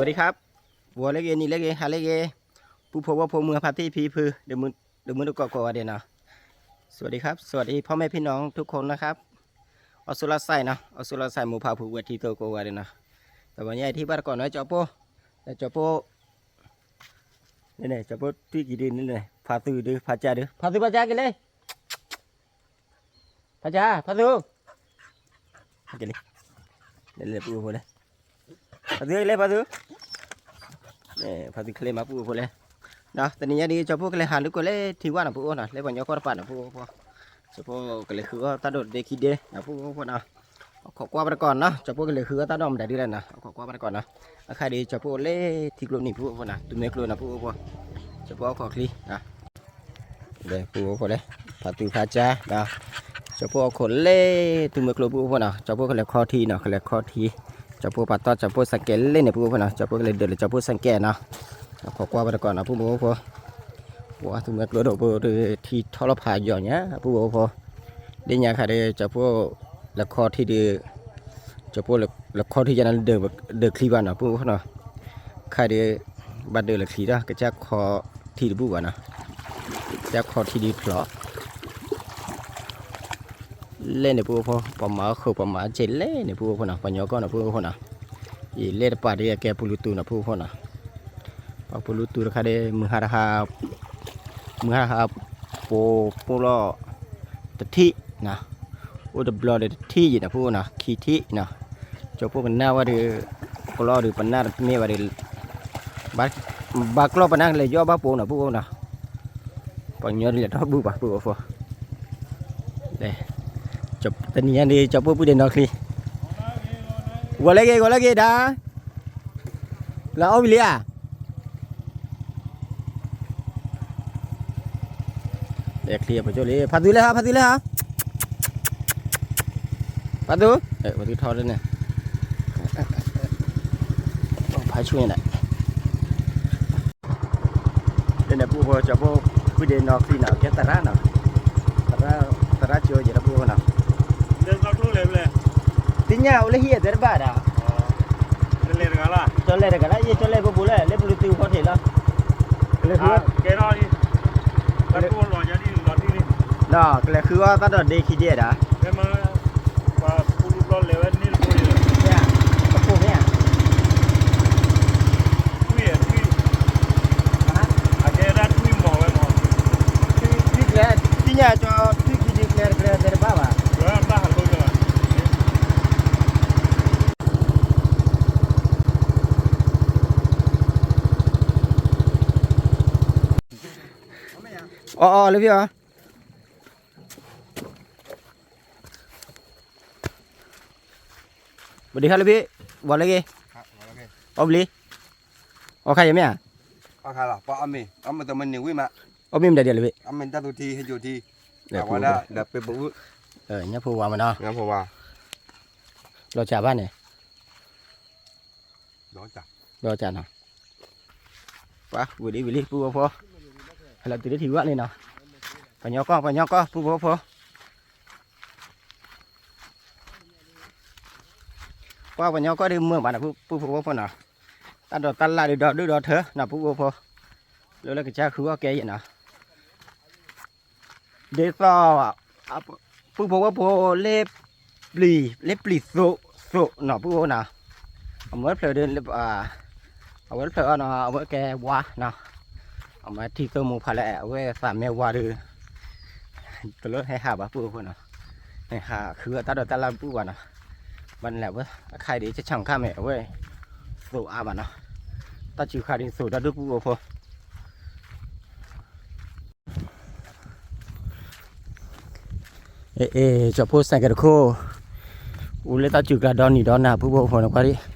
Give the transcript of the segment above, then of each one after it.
สวัสดีครับ ဂီၤလၢအဂ့ၤ နံၤလၢအဂ့ၤ ဟါလၢအဂ့ၤ ပုၢ်ဖိဝဲၢ်ဖိ မုၢ်ဖါတံၢ်ဖံဖု ဒီးမုၢ်ဒီးကီၢ်ကိးဂၤဒဲးနီၤ สวัสดีครับ สวัสดีพ่อแม่พี่น้องทุกคนนะครับ အီစူလါစဲးနီၤ အီစူလါစဲး မိၢ်ဖါဖုဝဲၢ်ထံသိကိးဂၤဒဲးနီၤ တဘျီညါအံၤထံၣ်ဘၣ်တကီၢ်နီၤ ကၠီပိၢ် ကၠီပိၢ် န့ၣ်န့ၣ် ကၠီပိၢ်ထွံၣ်ကံၤဒုန့ၣ်န့ၣ် ဖါသုးဒု ဖါကၢ်ဒု ဖါသုးဖါကၢ်က့ၤလံ ဖါကၢ် ဖါသုး က့ၤလံ လဲၤလဲၤပုၢ်ဖိလဲၣ် ဖါသုးက့ၤလံ ဖါသုး ဖါသုးချ့မးပုၢ်ဖိလဲၣ် ဒီးတနံၤညါဒ် ကၠီပိၢ်ကလဲၤဟးလၢကွဲလၢထံဝၣ်နီၤ ပုၢ်ဖိနီၤ လၢပှၤကညီကီၢ်တပၤနီၤ ပုၢ်ဖိ ကၠီပိၢ်ကလဲၤဃုအီၣ်တၢ်ဒိၣ်တဒ့ခံဒ့ ပုၢ်ဖိနီၤ ခိးကွၢ်ဘၣ်တကီၢ်နီၤ ကၠီပိၢ်ကလဲၤဃုအီၣ်တၢ်ဒိၣ်မတၤဒုလဲၣ်နီၤ ခိးကွၢ်ဘၣ်တကီၢ်နီၤ အခါဒ် ကၠီပိၢ်လၢထံကျိနံၤ ပုၢ်ဖိနီၤ သူမွဲကျိနီၤ ပုၢ်ဖိ ကၠီပိၢ်အီၣ်ခိးချံ ဒီးပုၢ်ဖိလဲၣ် ဖါသုးဖါကၢ် ကၠီပိၢ်အီၣ်ခိးလၢသူမွဲကျိ ပုၢ်ဖိနီၤ ကၠီပိၢ်ကလဲၤခီထံနီၤ ကလဲၤခီထံ ကၠီပိၢ်ပာ်တီၢ် ကၠီပိၢ်စဲးကဲးလဲၣ်န့ၣ် ပုၢ်ဖိနီၤ ကၠီပိၢ်ကလဲၤဒၢးလၢကၠီပိၢ်စဲးကဲးနီၤ ခိးကွၢ်ဘၣ်တကီၢ်နီၤ ပုၢ်ဖိ ပှၤသူမွဲကျိဒီး ပထံထီၣ်လီၤဖးယိာ်ညါ ပုၢ်ဖိ ဒ်ညါခါဒီး ကၠီပိၢ်လဲၤခီထံဒီး ကၠီပိၢ်လဲၤခီထံယါန့ၣ် ဒၢးချံဘၣ်နီၤ ပုၢ်ဖိနီၤ ခါဒီး ဘၣ်ဒၢးလၢချံဒီး ကစၢ်ခီထံတဘူၣ်ဘၣ်နီၤ ကစၢ်ခီထံဒ်ဖျိး လဲၣ်န့ၣ် ပုၢ်ဖိ ပှၤမၤအီၣ်ဃုာ် ပှၤမၤအီၣ်စဲးလဲၣ်န့ၣ် ပုၢ်ဖိနီၤ ပှၤကညီကီၢ်နီၤ ပုၢ်ဖိနီၤ ယလဲၣ်တပာ်ဒီးကဲပူၤလူတူနီၤ ပုၢ်ဖိနီၤ ပှၤပူၤလူတူတခါဒီး မုၢ်ဟါတဟါ မုၢ်ဟါတဟါ ပိာ်ပိၢ်လီၤ တထံၣ်နီၤ အိၣ်တဘျီဒီးတထံၣ်ယံၤနီၤ ပုၢ်ဖိနီၤ ခံထံၣ်နီၤ ကၠီပိၢ်ကနၣ်ဝဲဒီး ကျီဒီးပနၢ်တမ့ၢ်ဘၣ်ဒီး ဘၣ်ကျီပနၢ်ကလဲၤယီၣ်ဘၣ်ပိာ်နီၤ ပုၢ်ဖိနီၤ ပှၤကညီဒ်လဲၣ်ထီၣ်ဘူၣ်ဘၣ် ပုၢ်ဖိ တနံၤညါန့ၣ် ကၠီပိၢ်ပုၢ်ဒဲးနီၢ်ချံ ဂီၤလၢဂ့ၤ ဂီၤလၢဂ့ၤဒၣ် လၢအီၣ်ဝံၤလံဧါ လဲၤချံပကၠိလံ ဖါသုးလဲၣ်ဟါ ဖါသုးလဲၣ်ဟါ ဖါသုး ဖါသုးထီၣ်လၢန့ၣ် ဖါဆူၣ်န့ၣ် လၢန့ၣ် ပုၢ်ဖိ ကၠီပိၢ် ပုၢ်ဒဲးနီၢ်ချံနီၤ ကဲသရၣ်နီၤ သရၣ် သရၣ်ကၠိယဲၢ်လၢပုၢ်ဖိနီၤ သ့ၣ်ညါအိၣ်လၢဟံၣ်အသဲတဘၣ်ဒၣ် ကၠီလဲၤတဂၤလၢ ယကၠီလဲၤတဂၤလၢ ယကၠီလဲၤပူၤပူၤလၢ လၢပလူၤတုၤဖီထံးလီၤ ကလဲၤဃု ကဲထီၣ်လံ ကလဲၤဃုအီၣ်တၢ်ဒိၣ်ဒ့ခံဒ့ဒၣ် ပှၤပူၤလူၤဘျီလဲၤဝဲန့ၣ်တဘိလံ အဖိမ့ၢ်ဧါ ထွံၣ်ထွံၣ် အကဲဒၣ်ထွံၣ်မီၤဝဲမီၤ ထွံၣ်ကျဲ သ့ၣ်ညါကၠီ ထွံၣ်ခံဒုကျဲတကျဲသဲတဘၣ်ဘၣ် ဘၣ်ဟးလိကၠီ အီၣ်အီၣ်လၢဖံအီၤ ဘၣ်ဒံးဟါလၢဖံ ဝၤလၢဂ့ၤ အီၣ်ဘျံး အီၣ်ခါယမ့ၢ်ဧါ အီၣ်ခါလီၤ ပှၤအီၣ်မ့ၤ အီၣ်မ့ၤတမ့ၢ်န့ၣ်ဝံၣ်မး အီၣ်မ့ၤမတၤဒ်လဲၣ်ဖံ အီၣ်မ့ၤတၢ်သူထံဟဲယိာ်ထံ အဝဲဒၣ်ဒီးပ့ပူ ညၣ်ဖိဝါမနီၤ ညၣ်ဖိဝါ လီၤစှၤဘၣ်န့ၣ် လီၤစှၤနီၤ ပှၤဝံၤလံဝံၤလံ ပုၢ်ဖိဖိ ဟဲလီၤတုၤလၢထံဝၣ်လံနီၤ ပှၤကညီကီၢ် ပှၤကညီကီၢ် ပုၢ်ဖိဖိ ကွၢ်ပှၤကညီကီၢ်ဒုးမုာ်ဘၣ်နီၤ ပုၢ်ဖိဝဲၢ်ဖိနီၤ တၢ်ဒိးတၢ်လၢ်ဒုးဒီဒုၣ်ဒီထၢနီၤ ပုၢ်ဖိဖိ လၢလၢကစၢ်ဃုအီၣ်ကဲယဲၢ်နီၤ ဒ်သိး ပုၢ်ဖိဝဲၢ်ဖိလၢပျံၤ လၢပျံၤသိး သိးနီၤ ပုၢ်ဖိနီၤ အဝဲဖျၢၣ်ဒီး အဝဲဖျၢၣ်အီၤနီၤ အဝဲကဲဝါနီၤ အမၤထံသိးမိၢ်ဖးလဲၣ် အဝဲသးမ့ၢ်ဝါဒီး တလိၣ်ဟဲဟးဘၣ်ပုၢ်ဖိနီၤ ဟဲဟးဃုအီၣ်တၢ်ဒိးတၢ်လၢ်ပုၢ်ဘၣ်နီၤ ဘၣ်န့ၣ်လဲၣ် အဝဲအခါဒ် ဆၢဆၢခါမ့ၢ် အဝဲ သိးအါဘၣ်နီၤ တၢ်စူၤခါဒ်သိးတၢ်ဒုၣ်ပုၢ်ဖိ အဲ အဲ ကၠီဖိစဲးကဲးတခိၣ် အိၣ်လၢတၢ်စူၤကျါဒီနံၤဒီနၤ ပုၢ်ဖိဖိန့ၣ်ကွၢ်ဒ်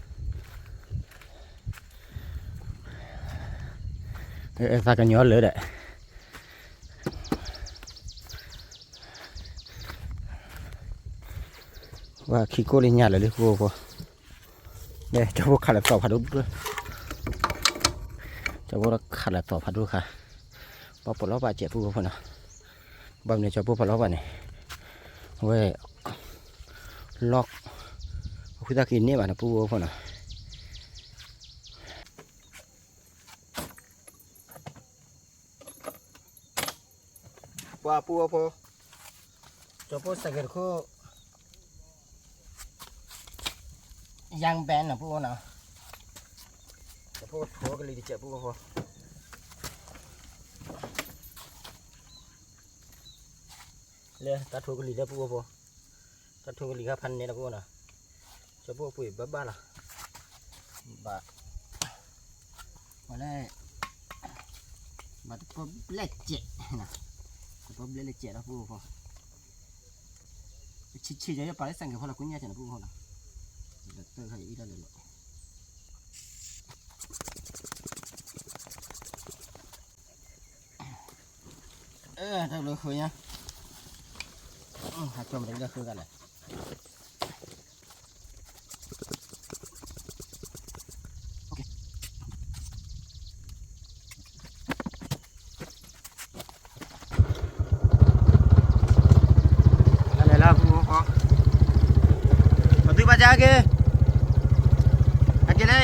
အဲ သးကညီလၢာ်ဒီး ဝဲခံကိၣ်လၢညါလၢာ်လံ ပုၢ်ဖိဖိ ကၠီဖိခးလၢသီဖးဒိၣ် ကၠီဖိခးလၢသီဖးဒိၣ်ခါ ပှၤပလီၢ်ဘၣ်စဲးပုၢ်ဖိနီၤ ဘၣ်မနုၤကၠီဖိပလီၢ်ဘၣ်န့ၣ် အဝဲ လီၢ် အဃုသၣ်က့ၤန့ၢ်ဘၣ်န့ၣ် ပုၢ်ဖိဖိနီၤ ပှၤပူဖိ, ကၠီဖိစဲးကဲးတခိၣ်, ယၣ်ဘဲနီၤ ပူဖိနီၤ, ကၠီဖိထိကလံၤတစဲး ပူဖိ, လၢတၢ်ထိကလံၤလၢ ပူဖိ, တၢ်ထိကလံၤခါဖးန့ၣ်လီၤ ပူဖိနီၤ, ကၠီဖိပှ့ၤဘၣ်ဘၣ်လီၤ, ဘၣ်, ဘၣ်လၢ ဘၣ်တပီၢ်ဘျဲၣ်စဲး, တပီၢ်ဘျဲၣ်လၢစဲးလီၤ ပူဖိ, ဆံးဆံးယဲ ယပာ်လၢစဲးကဲးဖိလီၤ ကွံညါစဲးနီၤ ပူဖိနီၤ, တၢ်ခါအံၤအံၤတၢ်လဲၤလီၤ, တၢ်ဘျုးဃုညါ, ဟးကၠီမတၤလၢဃုဂၤလဲၣ်. လဲၤလၢပူဖိ, ပသုဘၣ်ဆါက့ၤ, ဟဲက့ၤလံ,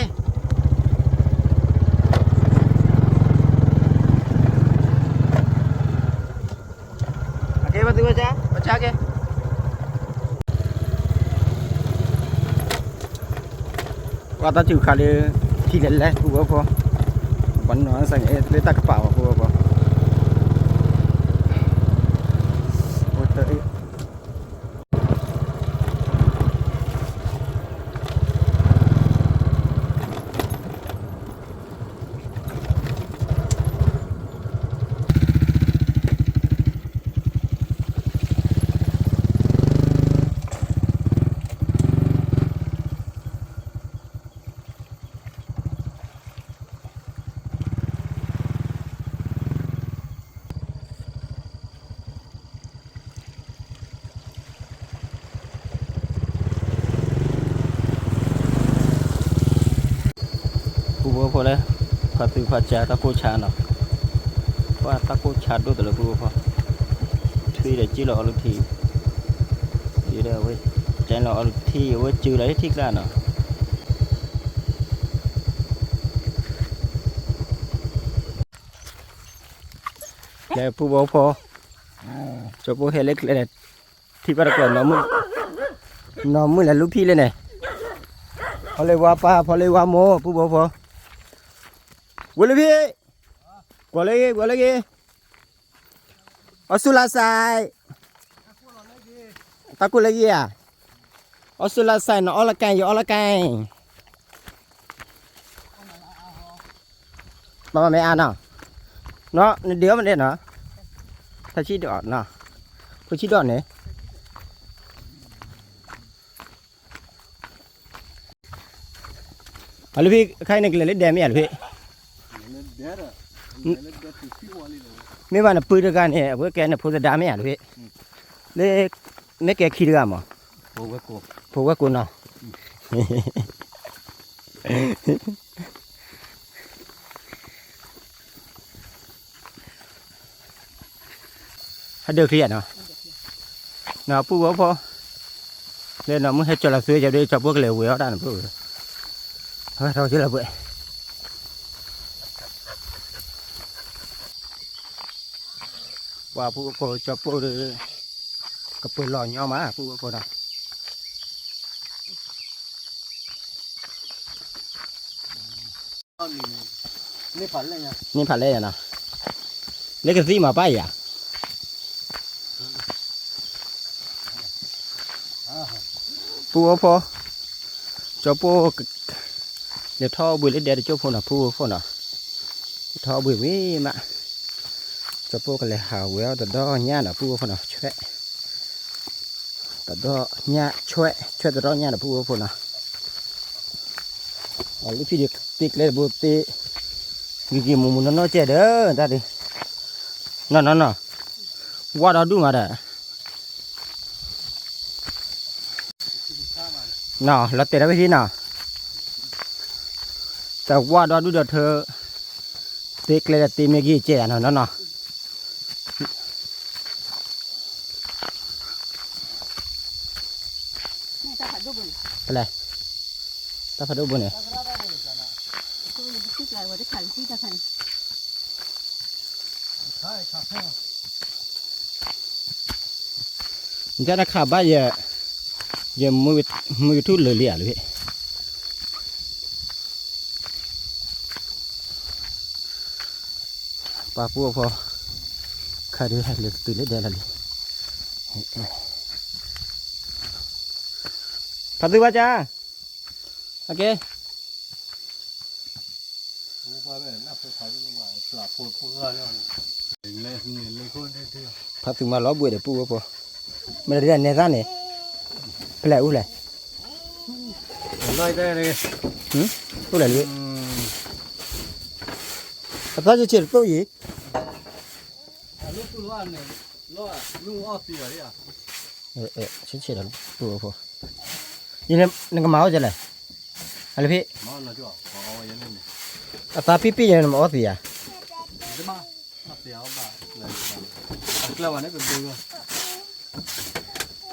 ဟဲက့ၤ ပသုဘၣ်ဆါ, ဘၣ်ဆါက့ၤ. ပှၤတၢ်စူၤခးလၢ ထံလဲၤလဲၤ ပူဖိဖိ, ပှၤနီၢ်စဲးကဲးလၢတၢ်ကပာ်ဝဲ ပူဖိဖိ, အိၣ်တၢ်အံၤ ပူဖိဖိလၢ ဖါသူဖါစၢ်တၢ်ကိၢ်ဆါနီၤ, ပှၤတၢ်ကိၢ်ဆါဒိၣ်တလၢပူဖိဖိ, ထွံၣ်ဒီးကၠံၣ်လီၤအီလုၢ်ထံ, ဒီးအဝဲ ကၠံၣ်လီၤအီလုၢ်ထံ အဝဲစၢၤလီၤထံကျါနီၤ. လဲၤပူဖိဖိ, ကၠီဖိဟဲလၢကျဲဒီး ထံၣ်ဘၣ်တကွၢ် နီၢ်မုၣ်လဲၤလူဖံးလၢန့ၣ်, ဖီလ့ဝါပၢ် ဖီလ့ဝါမိၢ် ပူဖိဖိ, ဝဲလၢဖံး, ကွၢ်လၢဂ့ၤ ကွၢ်လၢဂ့ၤ, အီစူလါစဲး တၢ်ကိၢ်လၢဂ့ၤဧါ, အီစူလါစဲး နအီလၢကဲ ယအီလၢကဲ, မ့ၢ်အါနီၤ, နဒုးအီၣ်မ့ၢ်ဒဲးနီၤ, ထါဆံၣ်ဒီးနီၤ, ဖိဆံၣ်ဒီးန့ၣ် အလူၤဖံး ခဲအံၤန့ၣ် ကလဲၤလၢဒဲးမ့ၢ်ဧါ လူၤဖံး, မ့ၢ်ဘၣ်နပုၢ်တဂၤန့ၣ် အဝဲကဲနဖိသဒါမ့ၢ်ဧါ လူၤဖံး, လၢ မ့ၢ်ကဲခံတဂၤမး, ဖိဝဲၢ်ကိာ်နီၤ ဟဲဒၢးချံဧါနီၤ, နီၤပူဖိဖိ, လၢနီၢ်မုၣ်ဟဲကၠီလီၤသု ကၠီဒုး ကၠီဖိကလဲၤဝဲအီၣ်တၢ်န့ၣ် ပူဖိ, ဟဲထီၣ်ကၠီလီၤပှဲၤ, ပှၤပူဖိ ကၠီဖိဒီး ကပၢၤလီၤညီမး ပူဖိဖိနီၤ. န့ၢ်ဖးလဲၢ်ယၤနီၤ, လၢကသံၣ်မၤပၢ်ယၤ, ပူဖိဖိ, ကၠီဖိ လဲၤထီၣ်ဘှံးလၢဒဲတကၠိၢ်ဖိနီၤ ပူဖိဖိနီၤ, လဲၤထီၣ်ဘှံးဝံၤမး, ကၠီဖိကလဲၤဟးဝဲအီၣ်တဒီညၣ်နီၤ ပူဖိဖိနီၤ, ဆွဲ တဒီညၣ်ဆွဲ ဆွဲတဒီညၣ်နီၤ ပူဖိဖိနီၤ, အလံဖံဒီးတ့ကျဲတဘိတ့, ဂ့ၤဂ့ၤမူမူနီၢ်နီၢ်ကဲဒီး တၢ်ဒုး, နီၢ်နီၢ်နီၢ်, ဝါဒီဒူၣ်မးဒီး နီၤ လီၤတဲာ်တၢ်ဝဲဟံနီၤ, တဝါဒီဒူၣ်ဒီးထၢ, တ့ကျဲဒီးတ့မ့ၢ်ဂ့ၤကဲယၤနီၤ နီၢ်နီၢ်, ဖဲလဲၣ်, တၢ်ဖးဒိၣ်ဘိန့ၣ် တၢ်ဖးဒိၣ်ဘိန့ၣ် တၢ်ဖးန့ၣ် တၢ်ဖးန့ၣ် တၢ်ဖးန့ၣ် တၢ်ဖးန့ၣ် ယတခးဘၣ်ယ, ယမုၢ်ကထူၣ်လၢာ်လံဧါလၢ, ပှၤပူဖိ, ခါဒုးလဲၤတုၤလၢဒဲလီၤလံ, ဖးသုဘၣ်ကါ, အကဲ ဖးသုမၤလီၤဘှံးဒီးပူဖိ, မ့ၢ်ဒ်လဲၣ်နဲသၣ်န့ၣ်, ဖဲလဲၣ်အိၣ်လဲၣ်, အိၣ်လဲၣ်လံ, အသၣ်ဆံးဆံးတသိးအံၤ, ဆံးဆံးဒီးပူဖိ, နကမၤအီၣ်ကလဲၣ်, အလၢဖံ, အသးပံၣ်ပံၣ်ယဲနမၤအီၣ်သံဧါ,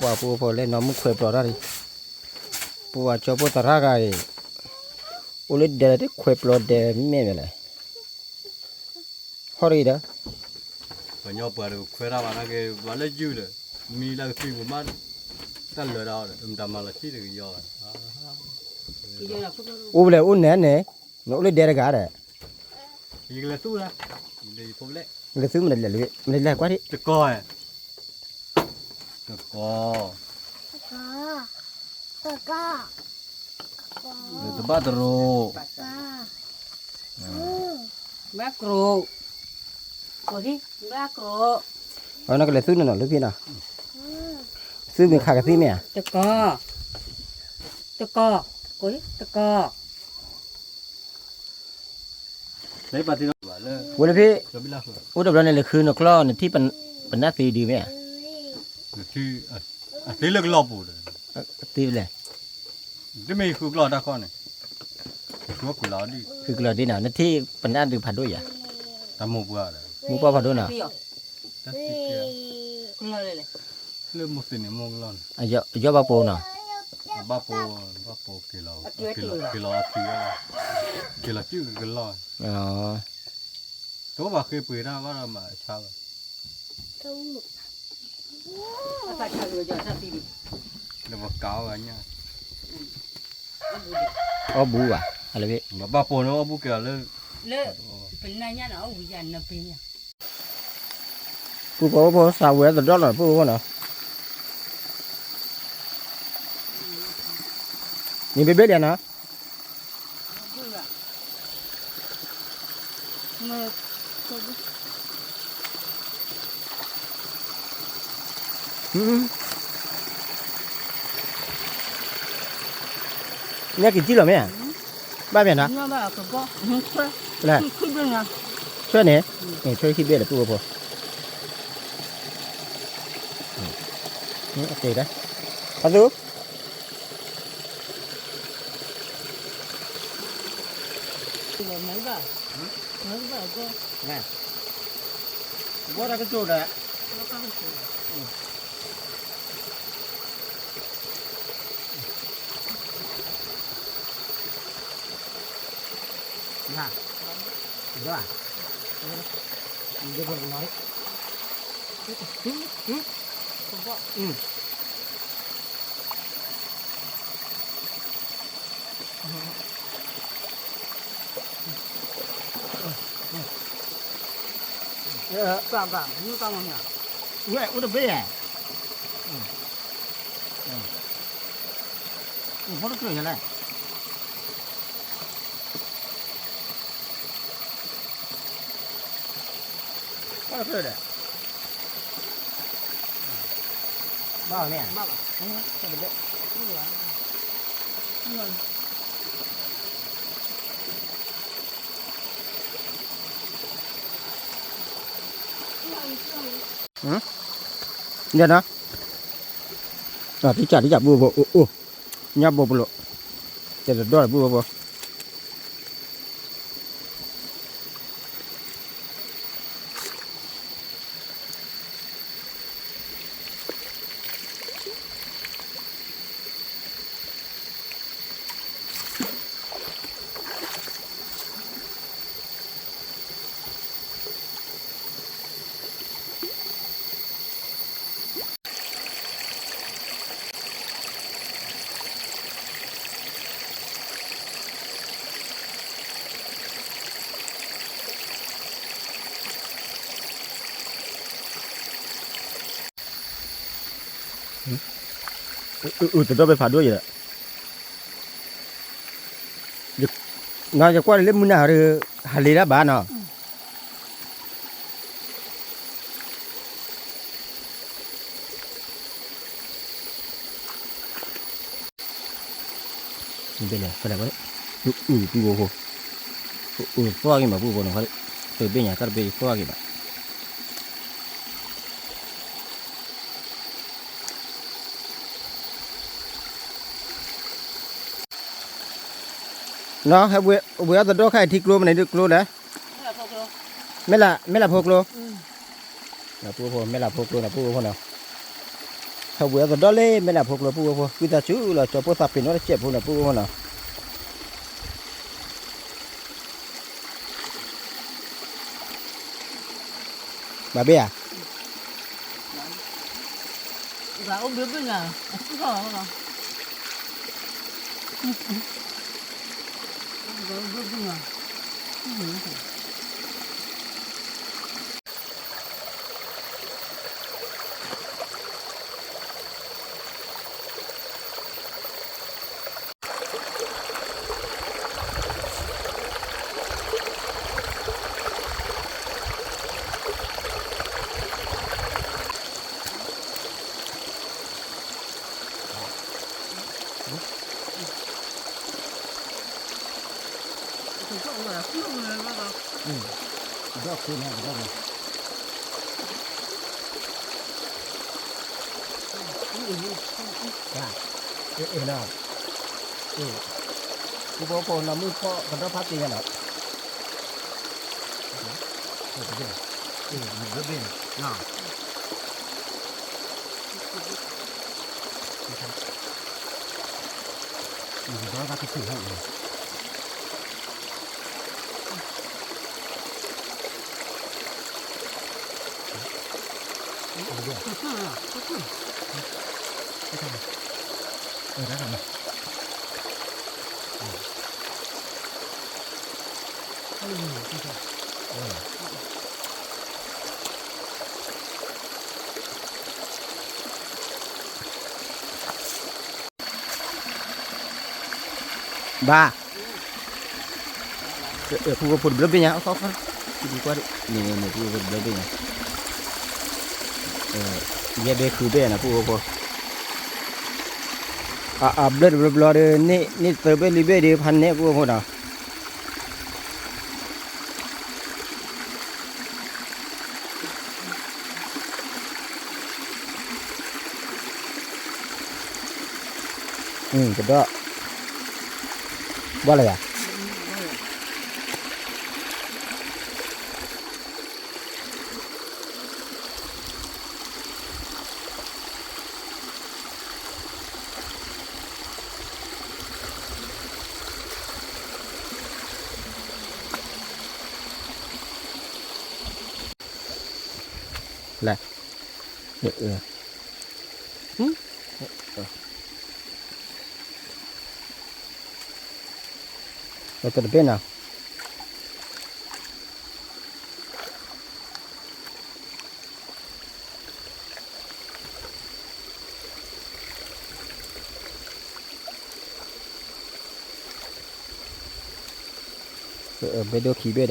ပှၤပူဖိလၢနီၢ်မုၢ်ခွဲးပျီတၢ်ဒံး, ပှၤကၠီဖိသရၣ်ဂၤအံၤ, အိၣ်လၢဒဲလၢတခွဲးပျီဒဲမ့ၢ်မ့ၢ်လဲၣ်, ဟီၣ်တဂ့ၤဒီး, ပှၤညီပှၤတခွဲးတၢ်ဘၣ်နာ်က့ၤ ပှၤလၢယုၢ်ဒီး, မံလၢကသံပူၤမး, တၢ်လၢာ်ဒၣ်အီၤဒီး မတၤမၤလီၤဆံၣ်တကယီၤဘၣ်, အိၣ်ဖဲလဲၣ်အိၣ်နဲန့ၣ်, နအိၣ်လၢဒဲတဂၤဒီး, ယကလဲၤသူၣ်လၢ, လဲၤသူၣ်မနုၤလဲၣ်, မနုၤလဲၣ်ကွၢ်ဒံး, တကီ, တကီ တဘၣ်တရိ, ဘၣ်ကရိ, ဘၣ်ကရိ, အဝဲနကလဲၤသူၣ်န့ၣ်နီၤ လၢဖံနီၤ, သူၣ်မ့ၢ်ခးကသံၣ်မ့ၢ်ဧါ, တကီ, တကီ, တကီ ဝဲလၢဖံ, အိၣ်တဘျီန့ၣ် လဲၤဃုနကျီၢ် နထံၣ်ပနၢ်သ့ဒုးမ့ၢ်ဧါ, အသ့လၢကလီၢ်ပူၤဒီး, သ့လဲၣ်, တမ့ၢ်ယဃုကျီၢ်တၢ်ခီန့ၣ်, ယဃုကလီၢ်ဒ်, ဃုကလီၢ်ဒ်နီၤ နထံၣ်ပနၢ်ဒုးဖးဒိၣ်ယၤ, တၢ်မိၢ်ပှၢ်ဒီး, မိၢ်ပှၢ်ဖးဒိၣ်နီၤ, လၢမိၢ်သ့ၣ်န့ၣ်မိၢ်ကလီၢ်န့ၣ်, ယီၢ်ဘၣ်ပိနီၤ, ဘၣ်ပိ, ဘၣ်ပိက့ၤလီၤ, က့ၤလီၤအထံ, က့ၤလီၤစုကလီၢ်, တအိၣ်ဘၣ်ဃ့ပှ့ၤတၢ်ဘၣ်ဒီးမၤအဆါဘၣ်, ဒီးပကးအီၣ်ဂၤညၣ်, အီၣ်ဘူဘၣ်, လၢ, ဘၣ်ပိန့ၣ်အီၣ်ဘူက့ၤလီၤလၢ, လၢ, ပနၢ်ညၣ်န့ၣ်အီၣ်ဝံၤယၤနပ့ၤညါ, ပူဖိဖိသးဝဲသဒီၣ်လီၤ ပူဖိဖိနီၤ, နဘ့ၣ်ဘ့ၣ်လံနီၤ ညၣ်က့ၤကံၣ်လီၤမ့ၢ်ဧါ, ဘၣ်မ့ၢ်နီၤ, ဆွဲန့ၣ်, ဆွဲခံဘ့ၣ်ဒီးပူဖိဖိ, အသု ဘီတၢ်ကတိၤဒီး, ဝဲအိၣ်တဘ့ၣ်ဧါ, အိၣ်ဖိတကြၢးယလဲၣ်. ဘၣ်မ့ၢ်ဧါ, ဘၣ်ဘၣ်, ယနီၤ, တံၢ်စၢ်တံၢ်စၢ်ပူဖိ, အိၣ်အိၣ်, ညၣ်ဘိပလိာ်, တဲတဒီၣ်ပူဖိ. အုး တဒီဘ့ၣ်ဖးဒိၣ်ယဲ, နီၤ ယကွၢ်လၢမုၢ်နၤဟီဒီး ဟးလ့ၤဒၣ်ဘၣ်နီၤ, ဘ့ၣ်လဲၣ် ဖဲလဲၣ်ဝဲ, အုး ပုၢ်ဖိဖိ, အုး သွၣ်ဂ့ၤမး ပုၢ်ဖိနီၤ, တဘ့ၣ်ညါ တၢ်တဘ့ၣ်သွၣ်ဂ့ၤဘၣ်. နီၤ ဟဲဝဲအီၤတဒီခါအံၤ ထံကျိမနုၤဒုးကျိလဲၣ်, မဲၢ်လး မဲၢ်လးဖိကျိ, ပုၢ်ဖိ မဲၢ်လးဖိကျိနီၤ ပုၢ်ဖိနီၤ, ဟဲဝဲအီၤတဒီလၢမဲၢ်လးဖိကျိ ပုၢ်ဖိ ဝံသးစူၤလီၤ ကၠီဖိသးပ့ၤနီၣ်တစဲးဖိနီၤ ပုၢ်ဖိနီၤ. ဘၣ်ဘ့ၣ်ဧါ, အိၣ်ဘျၢဘ့ၣ်နၤ အစံၣ်ထီၣ်လီၤ, အိၣ်ဘျၢဘ့ၣ်နၤ ဒီးခူန့ၣ်ဒီး, အဲ အဲ နီၤ, အဲ ပူဖိဖိနီၤ မုၢ်ဖီၣ်ကဒီဖးတ့ၢ်ညါနီၤ, အဲ ဘျၢဘ့ၣ်နီၤ, ဒီးကထူၣ်ဟဲအံၤ ဘၣ်, ပူဖိဖိတဘျၢဘ့ၣ်ညါ အခီခီ, န့ၣ်န့ၣ် ပူဖိဖိတဘျၢဘ့ၣ်ညါ, ယဲဘ့ၣ်ဃုဘ့ၣ်နီၤ ပူဖိဖိ, အဘျၢတဘျီဘျီဒီး န့ၢ်သၢဘ့ၣ်လွံၢ်ဘ့ၣ်ဒီး ဖးနဲၣ် ပူဖိဖိနီၤ. ကဒီး, ဘၣ်လၢယၤ, လဲၣ်, တဘ့ၣ်နီၤ. ဘ့ၣ်ဒိခံဘ့ၣ်ဒီး တၢ်လီၤတဲ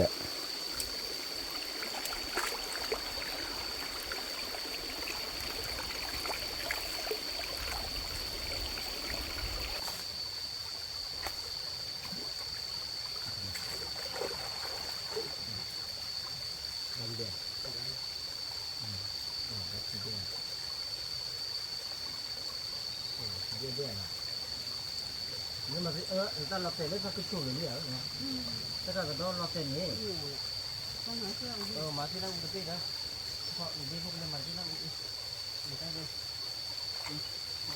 ာ်လၢသးကဆိၣ်လၢၤလံဧါ, တၢ်ကဒီးလီၤတဲာ်န့ၣ်, မၤသ့ၣ်လၢအူတဘ့ၣ်ဒီး, နဒ့ဖိကလဲၤမၤသ့ၣ်လၢအူအူ, နတၢ်ဂ့ၤ, မ့ၢ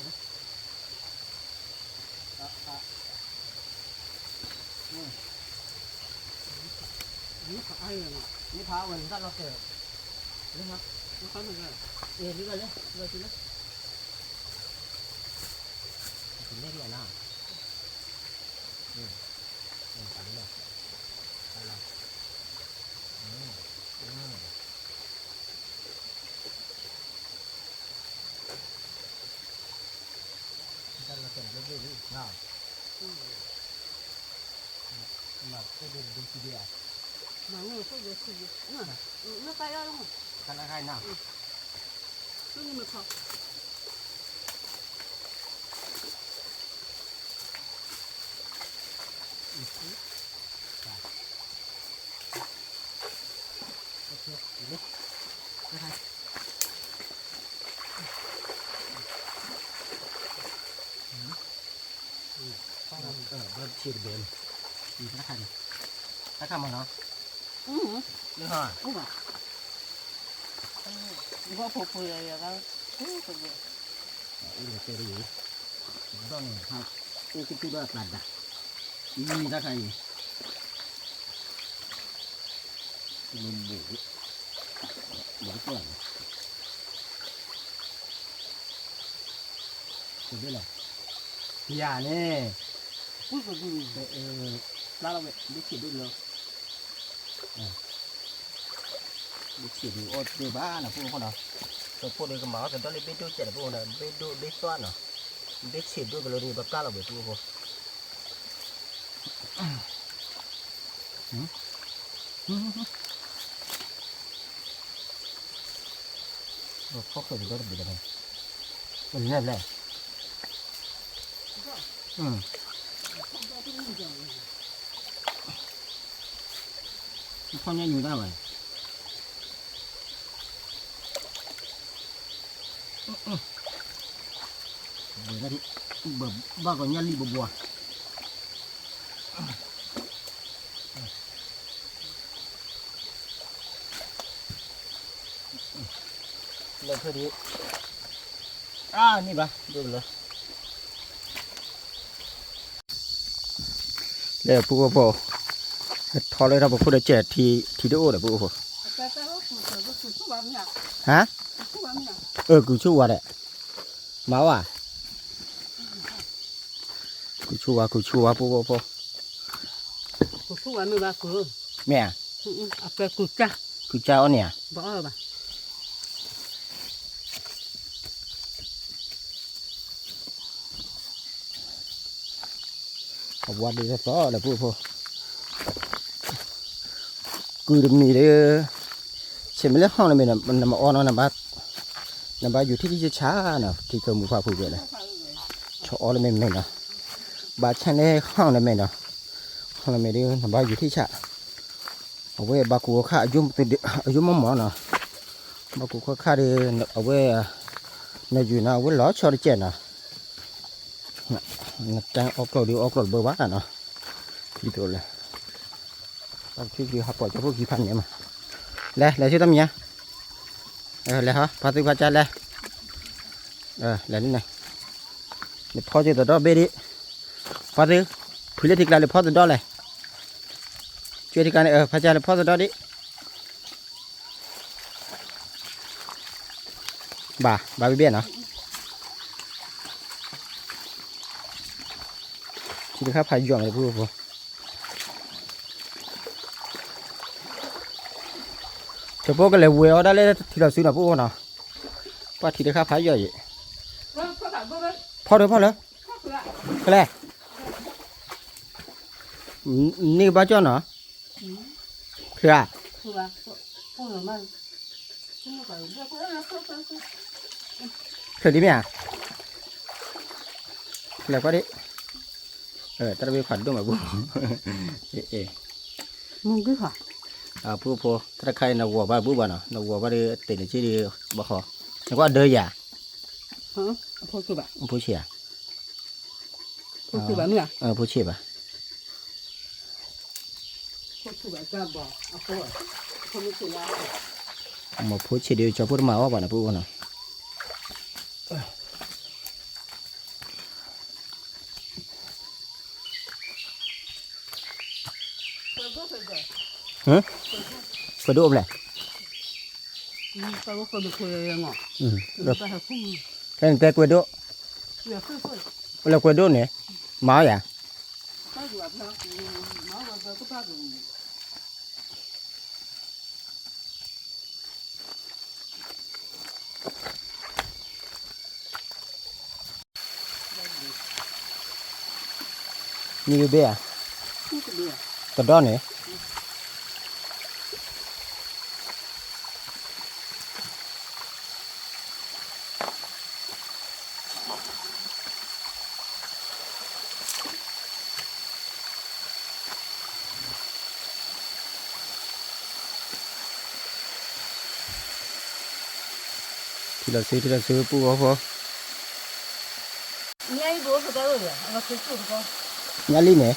်ဖးအဝဲန့ၣ်တၢ်လီၤတဲာ်, လၢ, လၢ, လၢ, လၢ, လၢ, ဘၣ်ဆ့တဘဲန့ၣ်, တၢ်ခါန့ၣ်, တၢ်ခါမနီၤ, လၢဟီ, ဘီဖိဖိယၤယၤက, အိၣ်လီၤတဲတဂ့ၤ, ဒီးန့ၣ်, အိၣ်ကတူၢ်ဒီးအသးဒၣ်, မ့ၢ်တၢ်ခါအံၤ, ဘိးဘိးကကွၢ်န့ၣ် တဘ့ၣ်လီၤ, ယၤန့ၣ်, ပျၢ်လီၤဝဲ ဘ့ၣ်ဆ့ၣ်ဒိၣ်လီၤ, ဘ့ၣ်ဆ့ၣ်ဒိၣ်အီၣ်တဘ့ၣ်ဘၣ်နီၤ ပှၤဖိနီၤ, ပှၤဖိဒီးကမၤအီၣ်သဒီၣ်လၢဘ့ၣ်ဒိၣ်ကဲးဒီးပှၤဖိနီၤ ဘ့ၣ်ဒိၣ်ဘ့ၣ်သွၣ်နီၤ, ဘ့ၣ်ဆ့ၣ်ဒိၣ်ကလီၤဒီး ပပျၢ်လီၤဝဲပှၤဖိ ဖီၣ်ဃဲၤတဘျီတဘျီ, ဖီၣ်ညါညူဒၣ်ဝဲ, ဘၣ်ကီညၣ်လံၣ်ဘိဘိ, လၢဖဲဒံး, အါန့ၢ်ဘၣ်, ဒိၣ်ကလၢာ် လၢပူဖိဖိ, ထီလၢထီပခိၣ်ဒီးကဲးထံ, ထံတအိၣ်ဒီးပူဖိ, ဟါ, အၢ ကူၣ်ဆူၣ်ဝါဒီး, မၤဝဲ, ကူၣ်ဆူၣ်ဝါ ကူၣ်ဆူၣ်ဝါပူဖိဖိ, မ့ၢ်ဧါ, ကူၣ်စၢ်အီၤန့ၣ်ဧါ အဝါဒ်သိးသိးလၢပူဖိ, ကုၢ်တမံၤဒီး, ဆ့ၣ်မ့ၢ်လၢဟီၣ်လၢမဲာ်, နမၤအီနီၤ, နဘၣ်ယူၤထံၣ်ထံၣ်ဆးဆးနီၤ, ထံကမူၤဖးဖုးကဲလၢ, ဆီအီလၢမဲာ်မဲာ်နီၤ, ဘၣ်ဆၣ်လၢဟီၣ်လၢမဲာ်နီၤ, ဟီၣ်လၢမဲာ်ဒီး နဘၣ်ယူၤထံၣ်ဆး, အဝဲဘၣ်ကူးခါ အယိၣ်မီၢ်မီၢ်နီၤ, ဘၣ်ကူးခါခါဒီး, အဝဲ, နယူၤနီၤ အဝဲလီၤဆီတကဲးနီၤ နတၢ်အီၣ်ကျီၢ်ဒီးအီၣ်ကျီၢ်တဘၢဘၣ်နီၤ, ဒ်သိးလၢ, ပှၤထံၣ်က့ၤဟးပိာ်ကၠီဖိကံဖးန့ၣ်မး, လဲၤ လဲၤဆူတၢ်မံၤညါ, လဲၤဟီ ဖါသုဖါကၢလဲၤ, လဲၤန့ၣ်, နဖီက့ၤသဒီၣ်ဘ့ၣ်ဒံး, ဖါသု, ဖုလၢထံကျါလၢဖီသဒီၣ်လဲၣ်, ကၠွဲထံကျါန့ၣ် ဖါကၢလၢဖီသဒီၣ်ဒံး ဘၣ် ဘၣ်ဘ့ၣ်ဘ့ၣ်နီၤ, ထံတခါဖးယိာ်န့ၣ် ပှၤဖိ, တဖိကလဲၤဝဲအီၤဒၣ်လၢထံလီၤစုနီၤ ပှၤဖိနီၤ, ပှၤထံတခါဖးယိာ်ယံၤ, ဖီဒၢဖီလၢ, ဖဲလဲၣ်, န့ၢ်ကဘၣ်ကၠီၣ်နီၤ, ချၢ, ချၢဒ်မ့ၢ်ဧါ, လဲၤကွၢ်ဒံး, တၢ်တဘ့ၣ်ခွးဒိၣ်မးဘူၣ်, မုၢ်ဂုၢ်ခွး, အဖိဖိ တၢ်တခါအံၤ နဂီၤဘၣ်ဘူၣ်ဘၣ်နီၤ, နဂီၤဘၣ်ဒီးတ့ၢ်န့ၣ်က့ဒီး ဘၣ်ဃီ, နကွၢ်ဒၢယၤ, ဖိဆ့ၣ်ဧါ, ဖိဆ့ၣ်ဘၣ် မ့ၢ်ဖိဆ့ၣ်ဒီး ကၠီဖိတမၤအီၣ်ဘၣ်နီၤ ပအိၣ်နီၤ ကွဲးဒိၣ်အိၣ်ဖျဲၣ်, ဖဲန့ၣ်တဲကွဲးဒိၣ်, လဲၤကွဲးဒိၣ်န့ၣ်, မၤအီၣ်ယၤ, တၢ် မံဘ့ၣ်ဘ့ၣ်ဧါ, တဒီန့ၣ် ထံလီၤဆူ ထံလီၤဆူ ပုၢ်ဖိ, ညၣ်လံၣ်န့ၣ်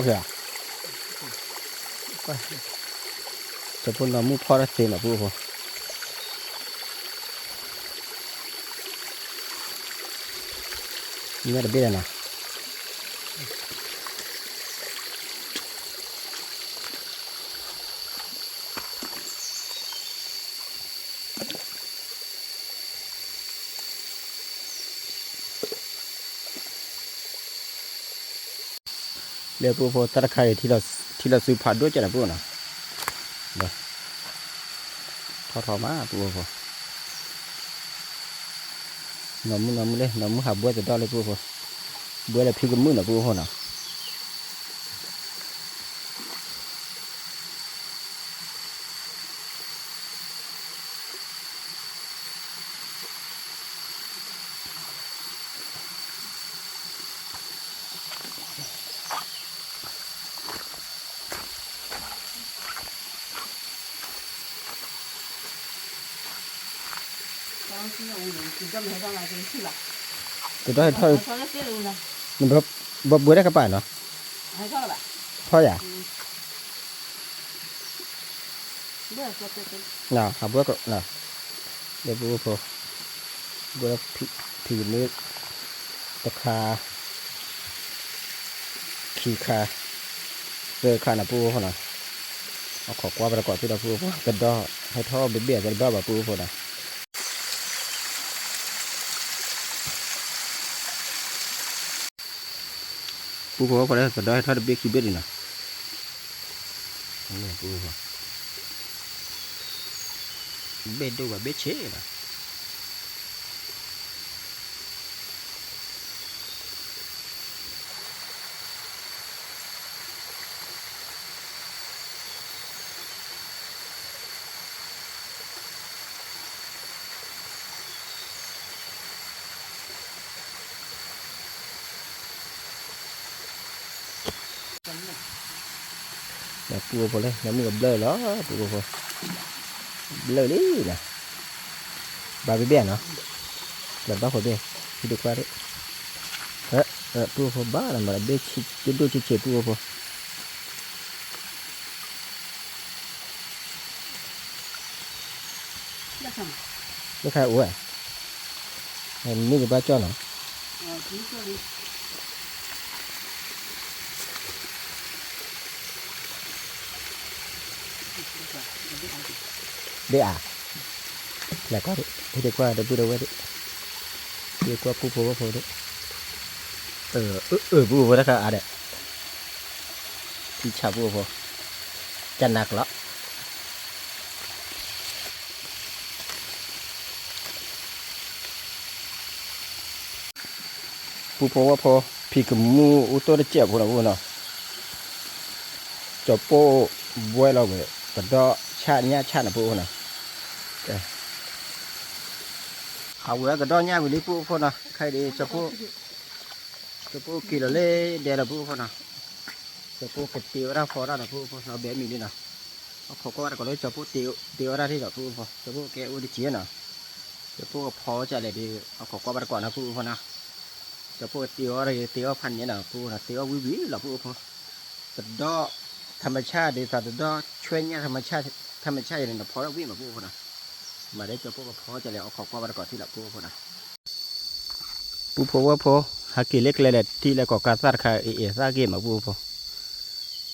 ဖီက့ၤဧါ, ကၠီၤဖိနီၢ်မုၣ်ဖီတၢ်သ့မး ပုၢ်ဖိ, ညၣ်တဘ့ၣ်လၢၤနီၤ. လၢပုၢ်ဖိ တၢ်တခါအံၤ ထံလီၤဆူဖးဒိၣ်ကဲနီၤ ပုၢ်ဖိနီၤ, ထီၣ်ထီမး ပုၢ်ဖိ, နီၢ်မုၣ် နီၢ်မုၣ်လၢ နီၢ်မုၣ်ဟးဘှဲသဒီၣ်လၢ ပုၢ်ဖိ, ဘှဲလၢဖံကမုၣ်နီၤ ပုၢ်ဖိနီၤ. တဒီဟဲထီၣ်, ဘၣ်ဘှဲတၢ်ကပၤနီၤ, ထီၣ်ယၤ, ဟးဘှဲကီး, လၢပုၢ်ဖိ, ဘှဲဖံကမုၣ် တခါ ခံခါ သၢခါနီၤ ပုၢ်ဖိနီၤ, အခိးကွၢ်ပတကိးသ့ၣ်ဒီး ပုၢ်ဖိ, တဒီဟဲထီၣ်ဘ့ၣ်ဘ့ၣ်အသးတဘၣ်ဘၣ် ပုၢ်ဖိနီၤ. ပုၢ်ဖိ ပှၤလၢသဒီဟဲထီၣ်တဘ့ၣ်ခံဘ့ၣ်ဒံးနီၤ, ပုၢ်ဖိ, ဘ့ၣ်ဒိၣ်ဘၣ်ဘ့ၣ်ဆံးနီၤ. ပုၢ်ဖိလၢ နမုၢ်ကဘျၢၣ်လီၤ ပုၢ်ဖိ, ဘျၢၣ်လံနီၤ, ဘၣ်ဘ့ၣ်ဘ့ၣ်နီၤ, လၢဘၣ်ဃိဘ့ၣ်, ဟံၣ်ဒိၣ်ခွါဒိၣ်, ပုၢ်ဖိဘၣ်နီၤ မၤလၢဘ့ၣ်ဒိၣ်ဒိၣ်ဆံးဆံး ပုၢ်ဖိ, လၢခါအိၣ်ဝဲ, မ့ၢ်ကဘၣ်ကၠီၣ်နီၤ. ဒ်အါ, လဲၤကွၢ်ဒ်, ဟ့ၣ်ဒ်ကွၢ်တဘုၣ်တဝဲၢ်ဒ်, ဟ့ၣ်ကွၢ်ပုၢ်ဖိဝဲၢ်ဖိဒ်, အၢ ပုၢ်ဖိဝဲၢ်တခါအါဒီး, ထံဆးပုၢ်ဖိ, ကနၣ်ကလီၤ. ပုၢ်ဖိဝဲၢ်ဖိ, ဖံကမူၣ်အိၣ်တိၢ်တစဲးဖိနီၤ ပုၢ်ဖိနီၤ, ကၠီၤပိၢ်ဘှဲလီၤဝဲ သဒီၣ်ဆၣ်ညၣ်ဆၣ်နီၤ ပုၢ်ဖိနီၤ, ဟးဝဲသဒီၣ်ညၣ်ဝံၤလံ ပုၢ်ဖိနီၤ, ခဲအံၤဒ် ကၠီၤပိၢ်က့ၤလီၤလၢဒဲလီၤ ပုၢ်ဖိနီၤ, ကၠီၤပိၢ်ကတ့ဝဲဒၣ်ဖီဒၣ်နီၤ ပုၢ်ဖိနီၤ, ဘဲမံၤလံနီၤ, အခိးကွၢ်တကိးလၢကၠီၤပိၢ်တ့ဝဲဒၣ်ထံၣ်ဒီး ပုၢ်ဖိ, ကၠီၤပိၢ်ကဲအိၣ်တစဲးနီၤ, ကၠီၤပိၢ်ကဖီဝဲဒ်လဲၣ်ဒီး အခိးကွၢ်ဘၣ်တကိးနီၤ ပုၢ်ဖိနီၤ, ကၠီၤပိၢ်ကတ့အီၤဒီး တ့အီၤဖးန့ၣ်နီၤ ပုၢ်ဖိနီၤ, တ့အီၤဝံၤဝံၤလီၤ ပုၢ်ဖိ, သဒီၣ် ธรรมชาติ ဒ်သိးသဒီၣ် ဆှဲညၣ် ธรรมชาติ အံၤန့ၣ် နဖီထီၣ်ဝံၤမး ပုၢ်ဖိနီၤ, မၤဒီးကၠီၤပိၢ်ကဖီဒ်လဲၣ် အခိးကွၢ်ဘၣ်တကိးထံၣ်လီၤ ပုၢ်ဖိနီၤ. ပုၢ်ဖိဝဲၢ်ဖိ, ဟဲက့ၤလၢကျဲလဲၣ် ထံၣ်လၢကီၢ်ကၢ်သၣ်တခါ အံၤအံၤသၣ်ဂ့ၤမး ပုၢ်ဖိ,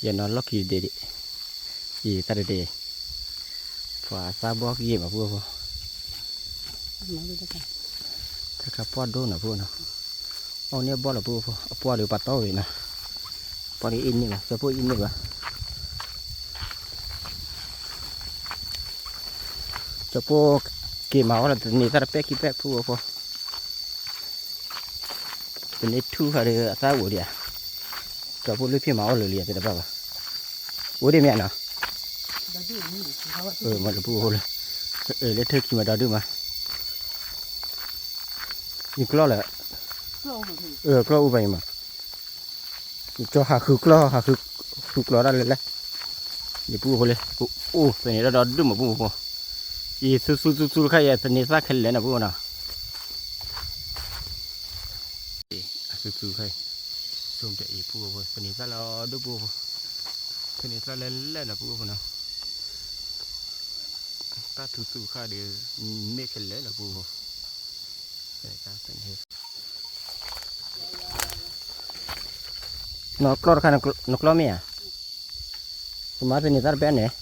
ယနီၤလီၢ်ခံတဒ့ဒ့, အံၤသၣ်တဒ့, ပှၤသၣ်ဘီၣ်ဂ့ၤမး ပုၢ်ဖိ, တခါပှၢ်ဒိၣ်နီၤ ပူဖိနီၤ, အီၣ်န့ၢ်ဘီၣ်လီၤ ပူဖိ, အပှၢ်ဒီးပှၤတီၢ်ဝဲနီၤ, ပှၢ်ဒီးအ့ၣ်န့ၢ်ဘၣ် ကၠီပိၢ်အ့ၣ်န့ၢ်ဘၣ်, ကၠီပိၢ်က့ၤမၤအီၣ်လၢတနံၤသၣ်တပဲၣ်ခံပဲၣ် ပူဖိဖိ တနံၤထူၣ်ဃာ်ဒီးအသၣ်အိၣ်ဒံးဧါ, ကၠီပိၢ်လွံၢ်ဖံးမၤအီၣ်လၢာ်လံဧါ သ့ၣ်တဘၣ်ဘၣ်, အိၣ်ဒံးမ့ၢ်ဧါနီၤ, မၤလၢပူဖိလၢ, လၢထၢၣ်ခံမၤဒီဒူၣ်မး, ယကျီၢ်လၢ, ကျီၢ်အိၣ်ဘၣ်ယမး, ကၠီဟးဃုကျီၢ် ဟးဃုကျီၢ်ဒၣ်လဲၣ်လဲၣ်, ယပူဖိလၢ, အိၣ်သန့ၤဒီဒူၣ်မး ပူဖိ, ယသူသူသူသူတခါ ယသန့ၤသၣ်ခဲလၢာ်နီၤ ပူဖိနီၤ အသူသူခါအံၤ, ဆိကတၢၢ်အံၤ ပူဖိ သန့ၤသၣ်လၢဒိၣ် ပူဖိ, သန့ၤသၣ်လၢလဲၣ်နီၤ ပူဖိနီၤ, တၢ်သူသူခါဒီး, မ့ၢ်ခဲလၢာ်နီၤ ပူဖိ, သန့ၤသၣ်သန့ၤ နကျီၢ်တခါ နကျီၢ်မ့ၢ်ဧါ, ကမၤသန့ၤသၣ်တပဲၣ်န့ၣ်,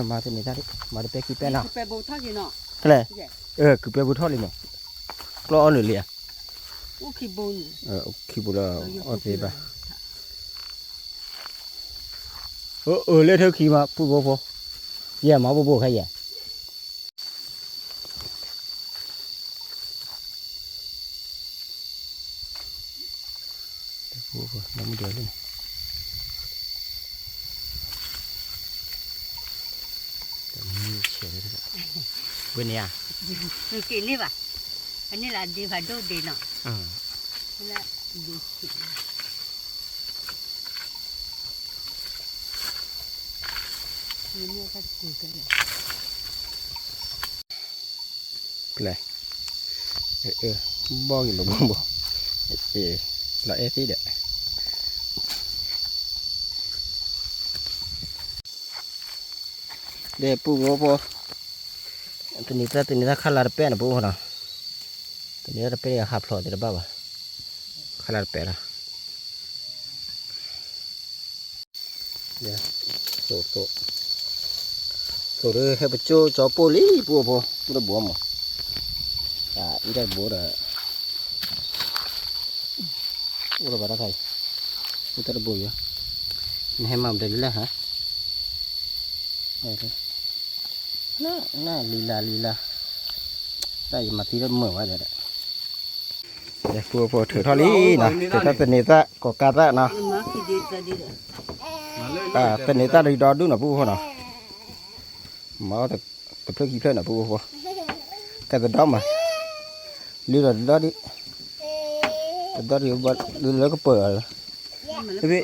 မၤသန့ၤသၣ်, မၤတပဲၣ်ခံပဲၣ်နီၤ, ဖဲလဲၣ်, ကုၤပဲဘူထီၣ်လံမး, ကျီၢ်အီၣ်နုာ်လံဧါ, ခံဘိလၢအီၣ်သ့ဘၣ်, အၢ လၢထၢၣ်ခံမး ပူဖိဖိ, ယဲၢ်မၤဘိဘိခါယဲၢ် ဝဲန့ၣ်ဧါ, က့ၤန့ၢ်ဘၣ်, အန့ၣ်လၢအဒ့ဖးဒိၣ်ဒ့နီၤ, လၢအဒ့ဆံး ပျဲ, ဘီၣ်က့ၤလီၤဘီၣ်ဘီၣ်, လီၤအဲၣ်သ့ဒီး, ဒီးပူဖိဖိ, သန့ၤသၣ်သန့ၤသၣ်ခါလၢတပဲၣ်နီၤ ပူဖိနီၤ, သန့ၤသၣ်တပဲၣ်ဟးဖျိးသ့တဘၣ်ဘၣ်, ခါလၢတပဲၣ်လီၤ သိးသိး, သိးဒီးဟဲပကၠိကၠီပိၢ်လံ ပူဖိဖိ, ပူတဘိမး, အံၤတဘိဒီး, အိၣ်ဒီးဘၣ်တၢ်ခါအံၤ, အိၣ်တၢ်တဘိယၤ, နဟဲမၤမတၤဒ်လဲၣ်ဟါ, နလံလၢလံလၢ, တၢ်ယမၤသံတမုာ်ဝဲဒီး ဒီးပူဖိထုးထီၣ်လံနီၤ, ထုးထီၣ်သန့ၤသၣ်ကိးကါသၣ်နီၤ, သန့ၤသၣ်ဒီးဒီဒူၣ်နီၤ ပူဖိနီၤ, မၤအီၣ်တဖျၢၣ်ခံဖျၢၣ်နီၤ ပူဖိဖိ, ကဲသဒီမး, လုၢ်ဒီးတဒီဒံး, တဒီဒံးဘၣ်, လုၢ်လၢကပၢၤလီၤ, လၢဖံ,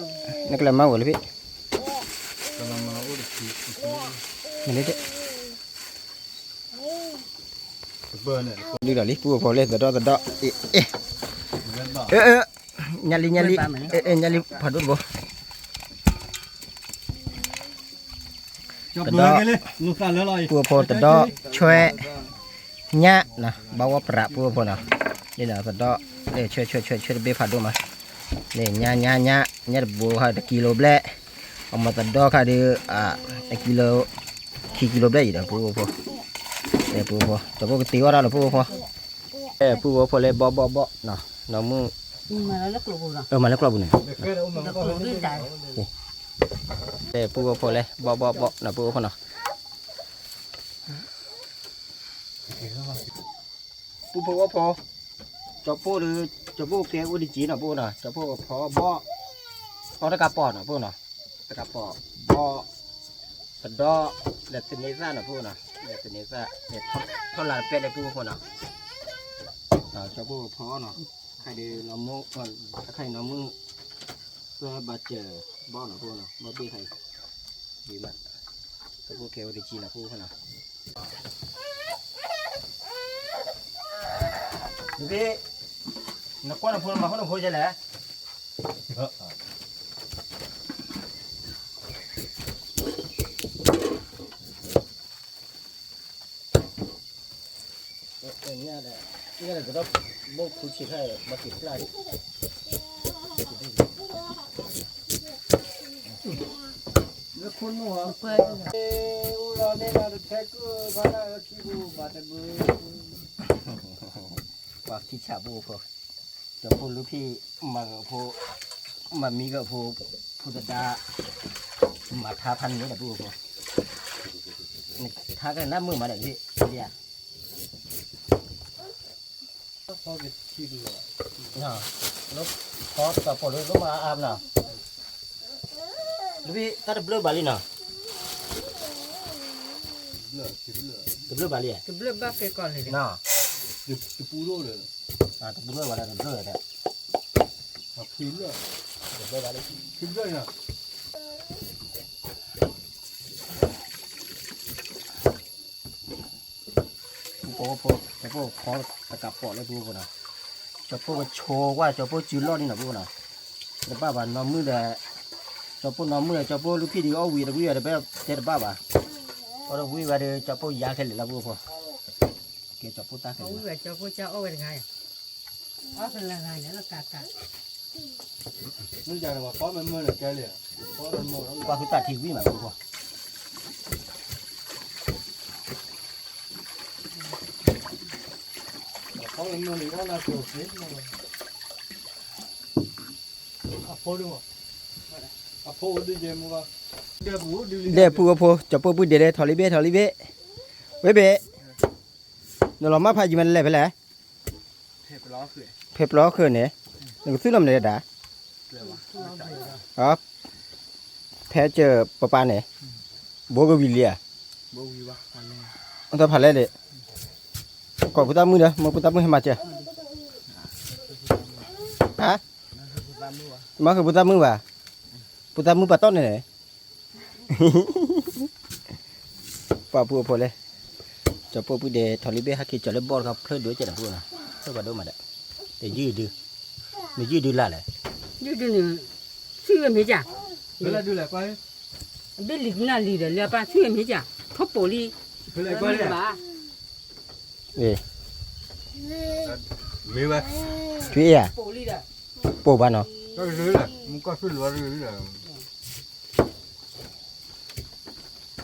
နကလဲၤမၤဝဲလၢဖံ, မ့ၢ်န့ၣ် လုၢ်ဒီးလံ ပူဖိဖိလၢသဒီသဒီ, အ့ အ့ ညါလံ ညါလံ, ညါလံ ဖးဒိၣ်တဘိ, သဒီ, ပူဖိသဒီ, ဆွဲ, ညၣ်, ဘၣ်ဝဲပြး ပူဖိနီၤ, န့ၣ်သဒီ, ဆွဲ ဆွဲ ဆွဲ ဆွဲတဘ့ၣ်ဖးဒိၣ်မး, န့ၣ် ညၣ် ညၣ် ညၣ်, ညၣ်တဘိခါ တကံလိဘျဲၣ်, အမၤသဒီခါဒီး, တကံလိ, ခံကံလိဘျဲၣ်အံၤဒီး ပူဖိဖိ, ပူဖိ, တဘိကတ့အီၣ်တၢ်လီၤ ပူဖိဖိ, ပူဖိဖိလၢဘီၣ်ဘီၣ်ဘီၣ်နီၤ, နီၢ်မုၣ်, မၤလၢကျိပူၤန့ၣ်, ပူဖိဖိလၢဘီၣ်ဘီၣ်ဘီၣ်နီၤ ပူဖိဖိနီၤ, ပူဖိဖိ, ကၠီပိၢ်ဒီး, ကၠီပိၢ်ကဲအိၣ်တက့ၢ်နီၤ ပူဖိနီၤ, ကၠီပိၢ်ဖီဘီၣ်, ဖီတကးပီၤနီၤ ပူဖိနီၤ, တကးပီၤဘီၣ်, သဒီ, လဲၤသန့ၤသၣ်နီၤ ပူဖိနီၤ, လဲၤသန့ၤသၣ်, လဲၤထီၣ်လၢတပဲၣ်လၢ ပူဖိဖိနီၤ, ကၠီပိၢ်ဖီနီၤ, ခါဒီးနီၢ်မုၣ်, ခါအံၤနီၢ်မုၣ်, သၢဘၣ်စၢၤဘီၣ်နီၤ ပူဖိနီၤ, ဘီၣ်ဘ့ၣ်ခါအံၤ, ဒ်မး, ကၠီပိၢ်ကဲအိၣ်တက့ၢ်နီၤ ပူဖိနီၤ နကွၢ်နဖိနမၤဃိနဖိကလဲၣ်, ညါဒီး, ညါဒီးကဒီး, ဘိၣ်ခူဆံးခါအံၤ ဘၣ်က့ၤပျၢ်ဒံး, လၢခိၣ်နူာ်ဧါ, အိၣ်လီၤ မ့ၢ်လၢတထဲကဘၣ်လၢခံပူၤဘၣ်တဘျုး ပှၤခံဆၣ်ပူဖိ ကၠီၤပိၢ်လူဖံၣ် မၤဂၢၢ်ဖိ မၤမံဂၢၢ်ဖိ ဖိသဒါ မၤထါဖးန့ၣ်ဒီးပူဖိ ထါကနၣ်မုာ်မးဒီး လံဧါ ဖီကထံကလီၤ ဖီတၢ်ပီၣ်လၢလိၣ်မးအါအါနီၤ လၢဖံတၢ်တဘျၢဘၣ်လံနီၤ တဘျၢဘၣ်လံ တဘျၢဘၣ်ကဲကီၢ်လံနီၤ တပူၤလိၣ်ဒီး တပူၤလိၣ်ဘၣ်ဒီးတဘျၢဒီး ဖံလၢ တဘျၢဘၣ်လံ ဖံဘျၢနီၤ ဖိဖိ ကၠီၤပိၢ်ခီတကးပိာ်လၢပူဖိနီၤ ကၠီၤပိၢ်ကဆိကွၢ် ကၠီၤပိၢ်စုလီၢ်န့ၣ်နီၤပူဖိနီၤ တဘၣ်ဘၣ်နီၢ်မုၣ်ဒီး ကၠီၤပိၢ်နီၢ်မုၣ်ဒီး ကၠီၤပိၢ်လူဖံၣ်ဒံးအီၣ်ဝံၤတဝံၤဒီး တဘၣ်တဲတဘၣ်ဘၣ် အီၣ်တဝံၤဘၣ်ဒီး ကၠီၤပိၢ်ယါခဲလၢာ်လၢပူဖိ ကဲကၠီၤပိၢ်တၢ်ခဲလၢာ် ကၠီၤပိၢ်ကၠီအီၣ်ဝဲတဂၤ အီၣ်ဖဲလၢဂၤန့ၣ်လီၤကးကး ပှၤဃုတၢ်ထံဝံၤမးပူဖိ ဒဲပူအဖိ ကၠီၤပိၢ်ပုၢ်ဒဲး ထီၣ်လံဘ့ၣ် ထီၣ်လံဘ့ၣ် ဝဲဘ့ၣ် နလီၤမၢ်ဖးယံၤမးနလဲၤဖဲလဲၣ် ဖဲပျီဃုာ်န့ၣ် နကသူၣ်လီၤမနုၤဒၣ် ဖဲစၢၤပပၢ်န့ၣ် ဘိကဝံၤလံဧါ တၢ်ဖးလဲၣ်ဒံး ကိးပတၢ်မုၣ်ဒီး မ့ၢ်ပတၢ်မုၣ်ဟဲမၤစၢၤ ဟါ မၤဃုာ်ပတၢ်မုၣ်ဘၣ် ပတၢ်မုၣ်ပာ်တီၢ်န့ၣ်န့ၣ် ပှၤပူအဖိလဲၣ် ကၠီၤပိၢ်ပုၢ်ဒဲး ထီၣ်လံဘ့ၣ် ဟဲက့ၤကၠီၤလၢဘီတခီ ဖျၢၣ်ဒိၣ်ကဲးတၢ်ပူနီၤ ဖျၢၣ်ပှၤဒိၣ်မးဒီး တယုၢ်ဒု နယုၢ်ဒုလၢ်လဲၣ် ယုၢ်ဒုန့ၣ် ဆံၣ်ဝဲမ့ၢ်ကၢ် အဘ့ၣ်လံကနၣ်လံဒီး လၢပၢ်ဆံၣ်ဝဲမ့ၢ်ကၢ် ထီၣ်ပိာ်လံ ဘၣ် မ့ၢ်ဝဲ ထံၣ်ဧါ ပိာ်လံဒီး ပိာ်ဘၣ်နီ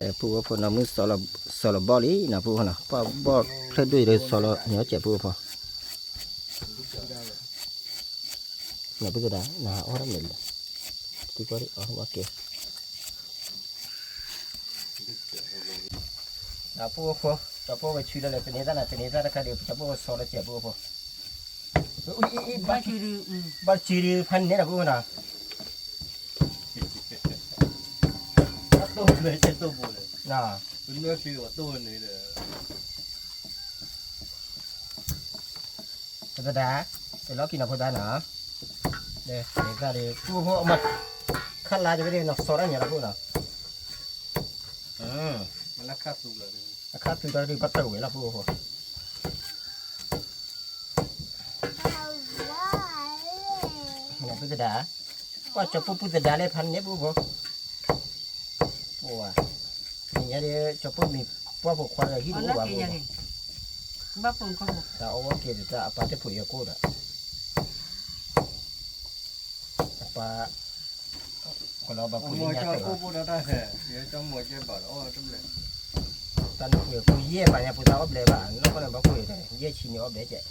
ၤ ဖိဖိနီၢ်မုၣ် စီၤလီၤဘီၣ်လံနီၤ ဖိဖိနီၤ ပှၤဘီၣ်ဖျၢၣ်ဒိၣ်အံၤဒီး စီၤလီၤညီကဲးဖိဖိ နပုၢ်သဒါ နဟးအီၣ်တၢ်မနုၤလဲၣ် သုကွၢ်အီၣ်ဝဲကဲ ဒီးပှၤဖိ ကၠီၤပိၢ်ကဆူလၢလဲၣ် သန့ၤသၣ်န့ၣ် သန့ၤသၣ်တခါဒီး ကၠီၤပိၢ်ကဆီလၢကဲးဖိဖိ ဘၣ်စုဒု ဖးန့ၣ်ဒီးဖိနီၤ တိၢ်လၢကဲတိၢ်ဘိလဲၣ် ပနွဲၣ်ခံဒီးတိၢ်န့ၣ်ဒီး ဖိသဒါ တလီၢ်ခံနီၤဖိသဒါနီၤ သန့ၤသၣ်ဒီး ပှၤဖိအမၤ ခါလါတဝဲဒီး နီၢ်စီၤတၢ်ညီလီၤဖိနီၤ အခါသူလီၤဒီး ဘၣ်တၢ်ဝဲလီၤဖိဖိ ပုၢ်သဒါ ပှၤကၠီၤပိၢ်ပုၢ်သဒါလၢဖးန့ၣ်ပူဖိ ပှၤ နညါဒီး ကၠီၤပိၢ်မံၤပှၢ်ဖိခွါဒီးဟံၣ်တအိၣ်ဘၣ်ဖိ တၢ်အီၣ်ဝဲက့ၤဒီးတၢ်အပၢ်တဖှိၣ်ယဲၢ်ကိၣ်ဒီး အပၢ် ကလီၤဘၣ်ဖှိၣ်လံညါတၢ် တၢ်နဖှိၣ်ဖိယဲၢ်ဘၣ်ညါ ဖိသၣ်အီၣ်ဘျဲဘၣ် နီၢ်ကီၢ်န့ၣ်ဘၣ်ဖှိၣ် ယဲၢ်ဆံန့ၣ်အီၣ်ဘျဲကဲး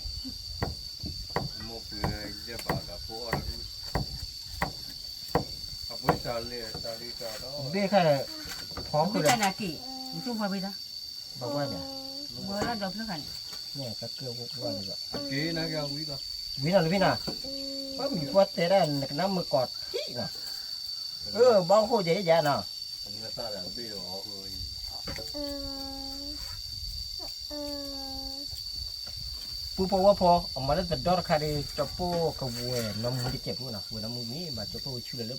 ဘ့ၣ်ခါ ဖီခိၣ်ဒီး ဘၣ်ဝဲဒၣ် ဝံၤနီၤလၢဖံနီၤ ဘၣ်မံၤပှၢ်တဲဒၣ်နကနၣ်မုာ်ကီးထံၣ်နီၤ အၢ ဘၣ်အိၣ်ခိၣ်ယဲၢ်ယဲၢ်နီၤ ပူဖိဝဲဖိ အမၤလၢသဒီတခါဒီး ကၠီၤပိၢ်ကဝဲၤနီၢ်မူတကဲးဖိနီၤ ဝဲၤနီၢ်မူမ့ၢ်ဘၣ်ကၠီၤပိၢ်ကဆူလၢလၢ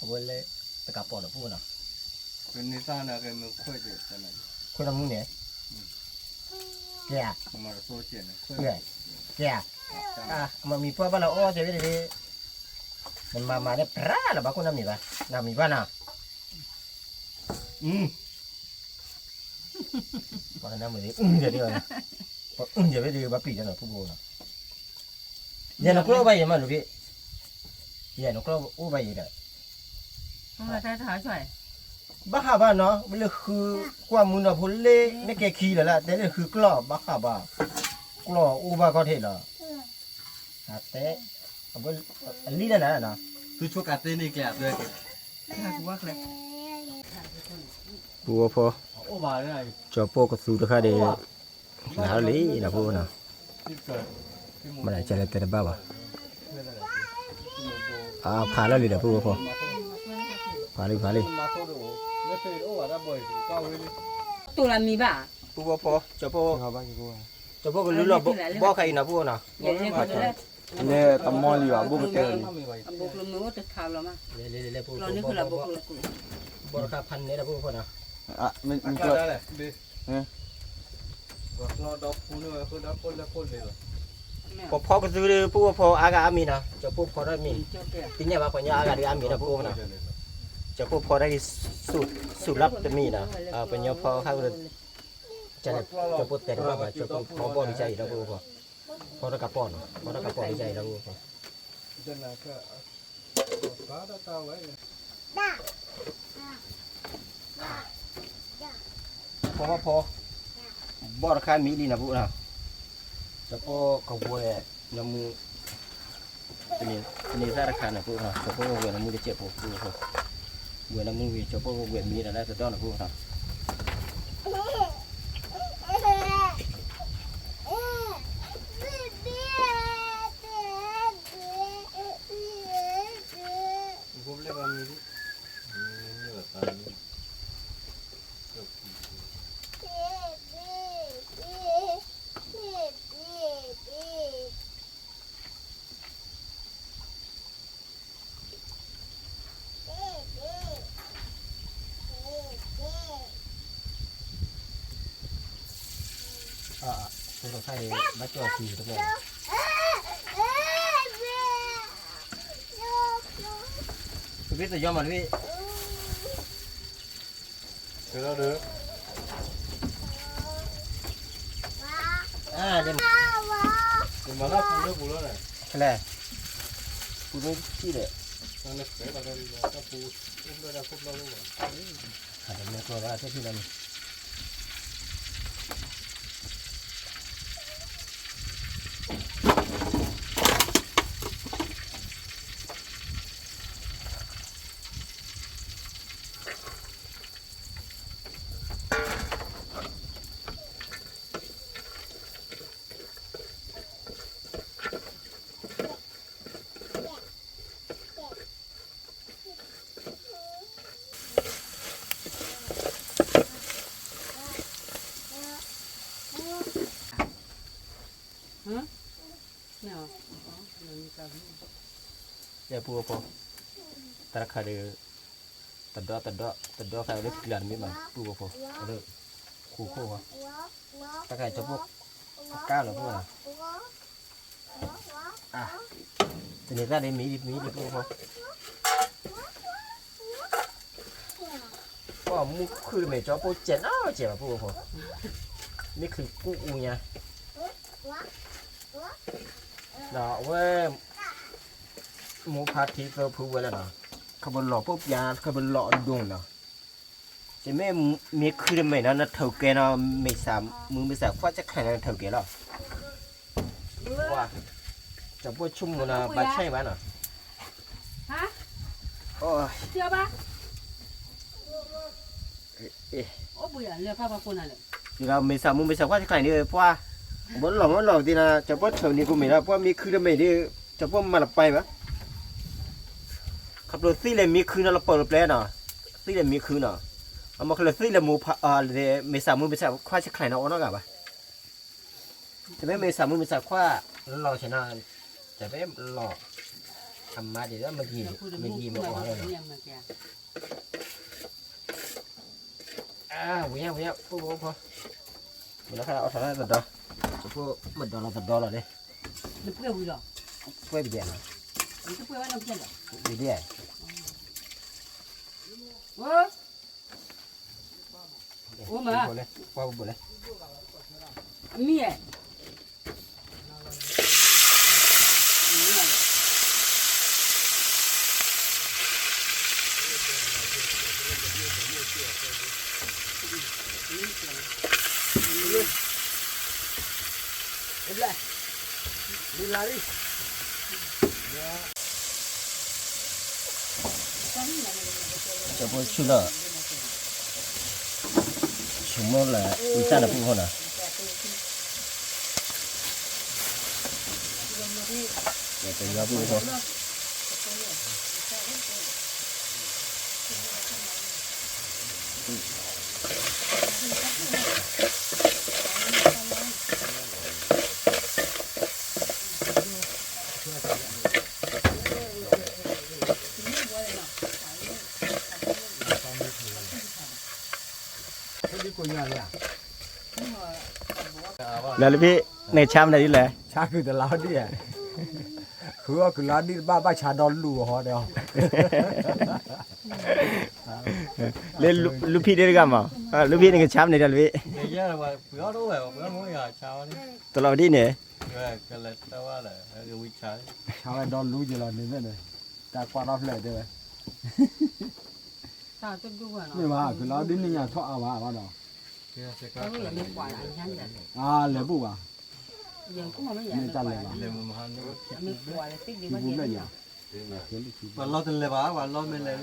အဝဲလၢတကးပိာ်ဒီးဖိနီၤ ခွဲးနီၢ်မူန့ၣ် ကဲဧါ ကဲဧါ အမၤမံၤပှၢ်ဘၣ်လီၤအီၣ်တဲဝဲဒၣ် နမၤမၤန့ၣ် ပြၢလီၤဘၣ်ခိၣ်နီတမံၤဘၣ် နီတမံၤဘၣ်နီၤ ပှၤကနၣ်မုာ်ဒ်အုၣ်ဒ်အုၣ်ဒ် ပှၤအုၣ်ဒ်ဝဲဒ်ဘၣ်ပျံၤတၢ်နီၤ ဖိဖိနီၤ ယဲၢ်နကျိၣ်အိၣ်ဘၣ်ယဲၢ်မးလူၤဖံ ယဲၢ်နကျိၣ်အိၣ်ဘၣ်ယဲၢ်ဒီး တၢ်တဟးဆီၣ် ဘၣ်ဃးဘၣ်နီၤ ဝဲလၢဃုကွၢ်မုၢ်နီၤဖိလ့ မ့ၢ်ကဲခံလၢာ်လၢ တဲလၢဃုကျီၢ် ဘၣ်ဃးဘၣ်, ကျီၢ်အိၣ်ဘၣ်ခီၣ်ထံးလီၤ, အတဲ, အလံၣ်ဒၣ်နၤ, သုဆိကးသ့န့ၣ်ကျဲ, ပူဖိ, ကၠီၤပိၢ်ကသူတခါဒီး, လၢလံနီၤဖိနီၤ, မ့ၢ်ဒၣ်ကလဲၤတဲတဘၣ်ဘၣ်, ဖးလၢလံဒီးပူဖိ, ဖးလံ ဖးလံ, တိၢ်လၢမံၤဘၣ်, ပူဖိ, ကၠီၤပိၢ်ကလုၢ်လီၤဘီၣ်ခါအံၤနီၤဖိနီၤ, န့ၣ်တမီၢ်လံဘၣ် ဘိၣ်ကတၢၢ်လံ, ဘိၣ်တခါဖးန့ၣ်ဒီးပူဖိနီၤ, ပဖီကသူဒ်ပူဖိအါဂၤအါမံၤနီၤ, ကၠီၤပိၢ်ဖီထီၣ်မံၤ, သ့ၣ်ညါဘၣ်ပှၤညီအါဂၤဒ်အါမံၤဒီးပူဖိနီၤ, ကၠီၤပိၢ်ဖီထီၣ်ဒ်, စူၤလီၤတမံၤနီၤ, ပှၤညီဖီခါ, ကၠီၤပိၢ်တဲတဘၣ်ဘၣ် ကၠီၤပိၢ်ဖီဘီၣ်ဒ်အံၤဒီးပူဖိ, ဖီထီၣ်ကပီၢ်နီၤ ဖီထီၣ်ကပီၢ်ဒ်အံၤဒီးပူဖိ ဖီဖီဖီ, ဘီၣ်တခါမံၤလံနီၤပူနီၤ, ကၠီၤပိၢ်ကဝဲၤနီၢ်မူ, ပန့ၢ်သၣ်တခါနီၤပူနီၤ, ကၠီၤပိၢ်ကဝဲၤနီၢ်မူတစဲးဖိပူဖိ, ဝဲၤနီၢ်မူဝံၤ ကၠီၤပိၢ်ကဝဲၤမံၤဒီးလၢတဒီနီၤပူနီၤ တဘ့ၣ်တယီမးတဘ့ၣ်, ဖဲလဲၣ်, ပူၤမ့ၢ်ထံၣ်ဒီး, ခါတမ့ၢ်ကျီၢ်ဘၣ် တထံၣ်လီၤန့ၣ် ယဲၢ်ပူဖိ, တၢ်တခါဒီး, တဒီတဒီ, တဒီခါလၢကျးတမ့ၢ်ဘၣ် ပူဖိ, လၢ, ဃူခိၣ်ဃီ, တၢ်ခါကၠီဖိ, အကါလီၤဖိ, တန့ၢ်သၣ်ဒ်မံၤဒ်မံၤဒ်ပူဖိ, ပှၤမူခုၣ်တမ့ၢ်ကၠီဖိစဲးနီၢ်စဲးဘၣ်ပူဖိ, မ့ၢ်ချုးကူၣ်အူညါ, ဒီးအဝဲ မိၢ်ဖါထံသၢဖုဝဲလၢနီၤ, ခီဖျိလီၤပိာ်ပျါ ခီဖျိလီၤအဒိၣ်နီၤ, ယမ့ၢ်မ့ၢ်ခုၣ်တမ့ၢ်နီၤ နထုးကဲနီၤ မ့ၢ်စးမုၢ်မ့ၢ်စးခွါ ဆဲးချဲးနီၤ နထုးကဲလီၤ, ကၠီဖိဆိကမိၣ်နီၤ ဘၣ်ဆၣ်ဘၣ်နီၤ, မ့ၢ်စးမုၢ်မ့ၢ်စးခွါ ဆဲးချဲးန့ၣ် ပှၤ, ဘၣ်လီၤမ့ၢ်လီၤသ့နီၤ ကၠီဖိထုးန့ၢ်ကမ့ၢ်ဒီး ပှၤမ့ၢ်ခုၣ်တမ့ၢ်ဒီး ကၠီဖိမၤလပာ်ဘၣ်, ခီဖျိသ့ၣ်လဲၣ်မ့ၢ်ခုၣ်နီၤ လပာ်လပျဲနီၤ, သ့ၣ်လဲၣ်မ့ၢ်ခုၣ်နီၤ, အမ့ၢ်ခီဖျိသ့ၣ်လဲၣ်မိၢ်ဖါ, မ့ၢ်စးမုၢ်မ့ၢ်စးခွါ ဆဲးချဲးနီၤ အီၣ်နီတဂၤဘၣ်, တမ့ၢ်မ့ၢ်စးမုၢ်မ့ၢ်စးခွါ လီၤဆဲးနီၤ, တမ့ၢ်လီၤ, အမါဒ်သိး မ့ၢ်ဂ့ၤမ့ၢ်အီၣ်လီၤနီၤ, ဝံၤညါ ဝံၤညါ ဖိဖိဖိ, မ့ၢ်လီၤခါအီၣ်ထီၣ်လၢသဒီ, ကၠီဖိမ့ၢ်ဒီးလီၤသဒီလီၤန့ၣ်, ပှဲၤပယဲၢ်လီၤ, ဝံၤဒ်, အိၣ်မး, ပှၤဘိးလဲၣ်, မံၤဧါ, ကၠီဖိဆူၣ်လီၤ, ဆိကမိၣ်လၢ အံသၣ်န့ၣ်ပူဖိနီၤ, ပယီၤပူဖိ လၢလၢဖံ နကဆါမနုၤဒ်လဲၣ်, ဆါခုးတလါဒ်, ဃုအီၣ်ခုးလါဒ်တဘၣ် ဘၣ်ဆါဒီလူၤအီၤဒီး လၢလူဖံဒ်တဂၤမး, လူဖံ နကဆါမနုၤဒီးလၢဖံ, တလီၤဒ်န့ၣ်, ဆါဝဲဒီလူၤက့ၤလီၤန့ၣ်, တၢ်ကွၢ်ထီၣ်ဖျၢၣ်တဲဝဲ, မ့ၢ်ဘၣ် ခုးလါဒ်န့ၣ်ညါထီၣ်အါဘၣ်ဘၣ်ဒီး, အါလဲၤဘူၣ်ဘၣ်, မ့ၢ်တၢ်လဲၤဘၣ်, ပှၤလီၤတလဲၤဘၣ် ပှၤလီၤမ့ၢ်လဲၤ,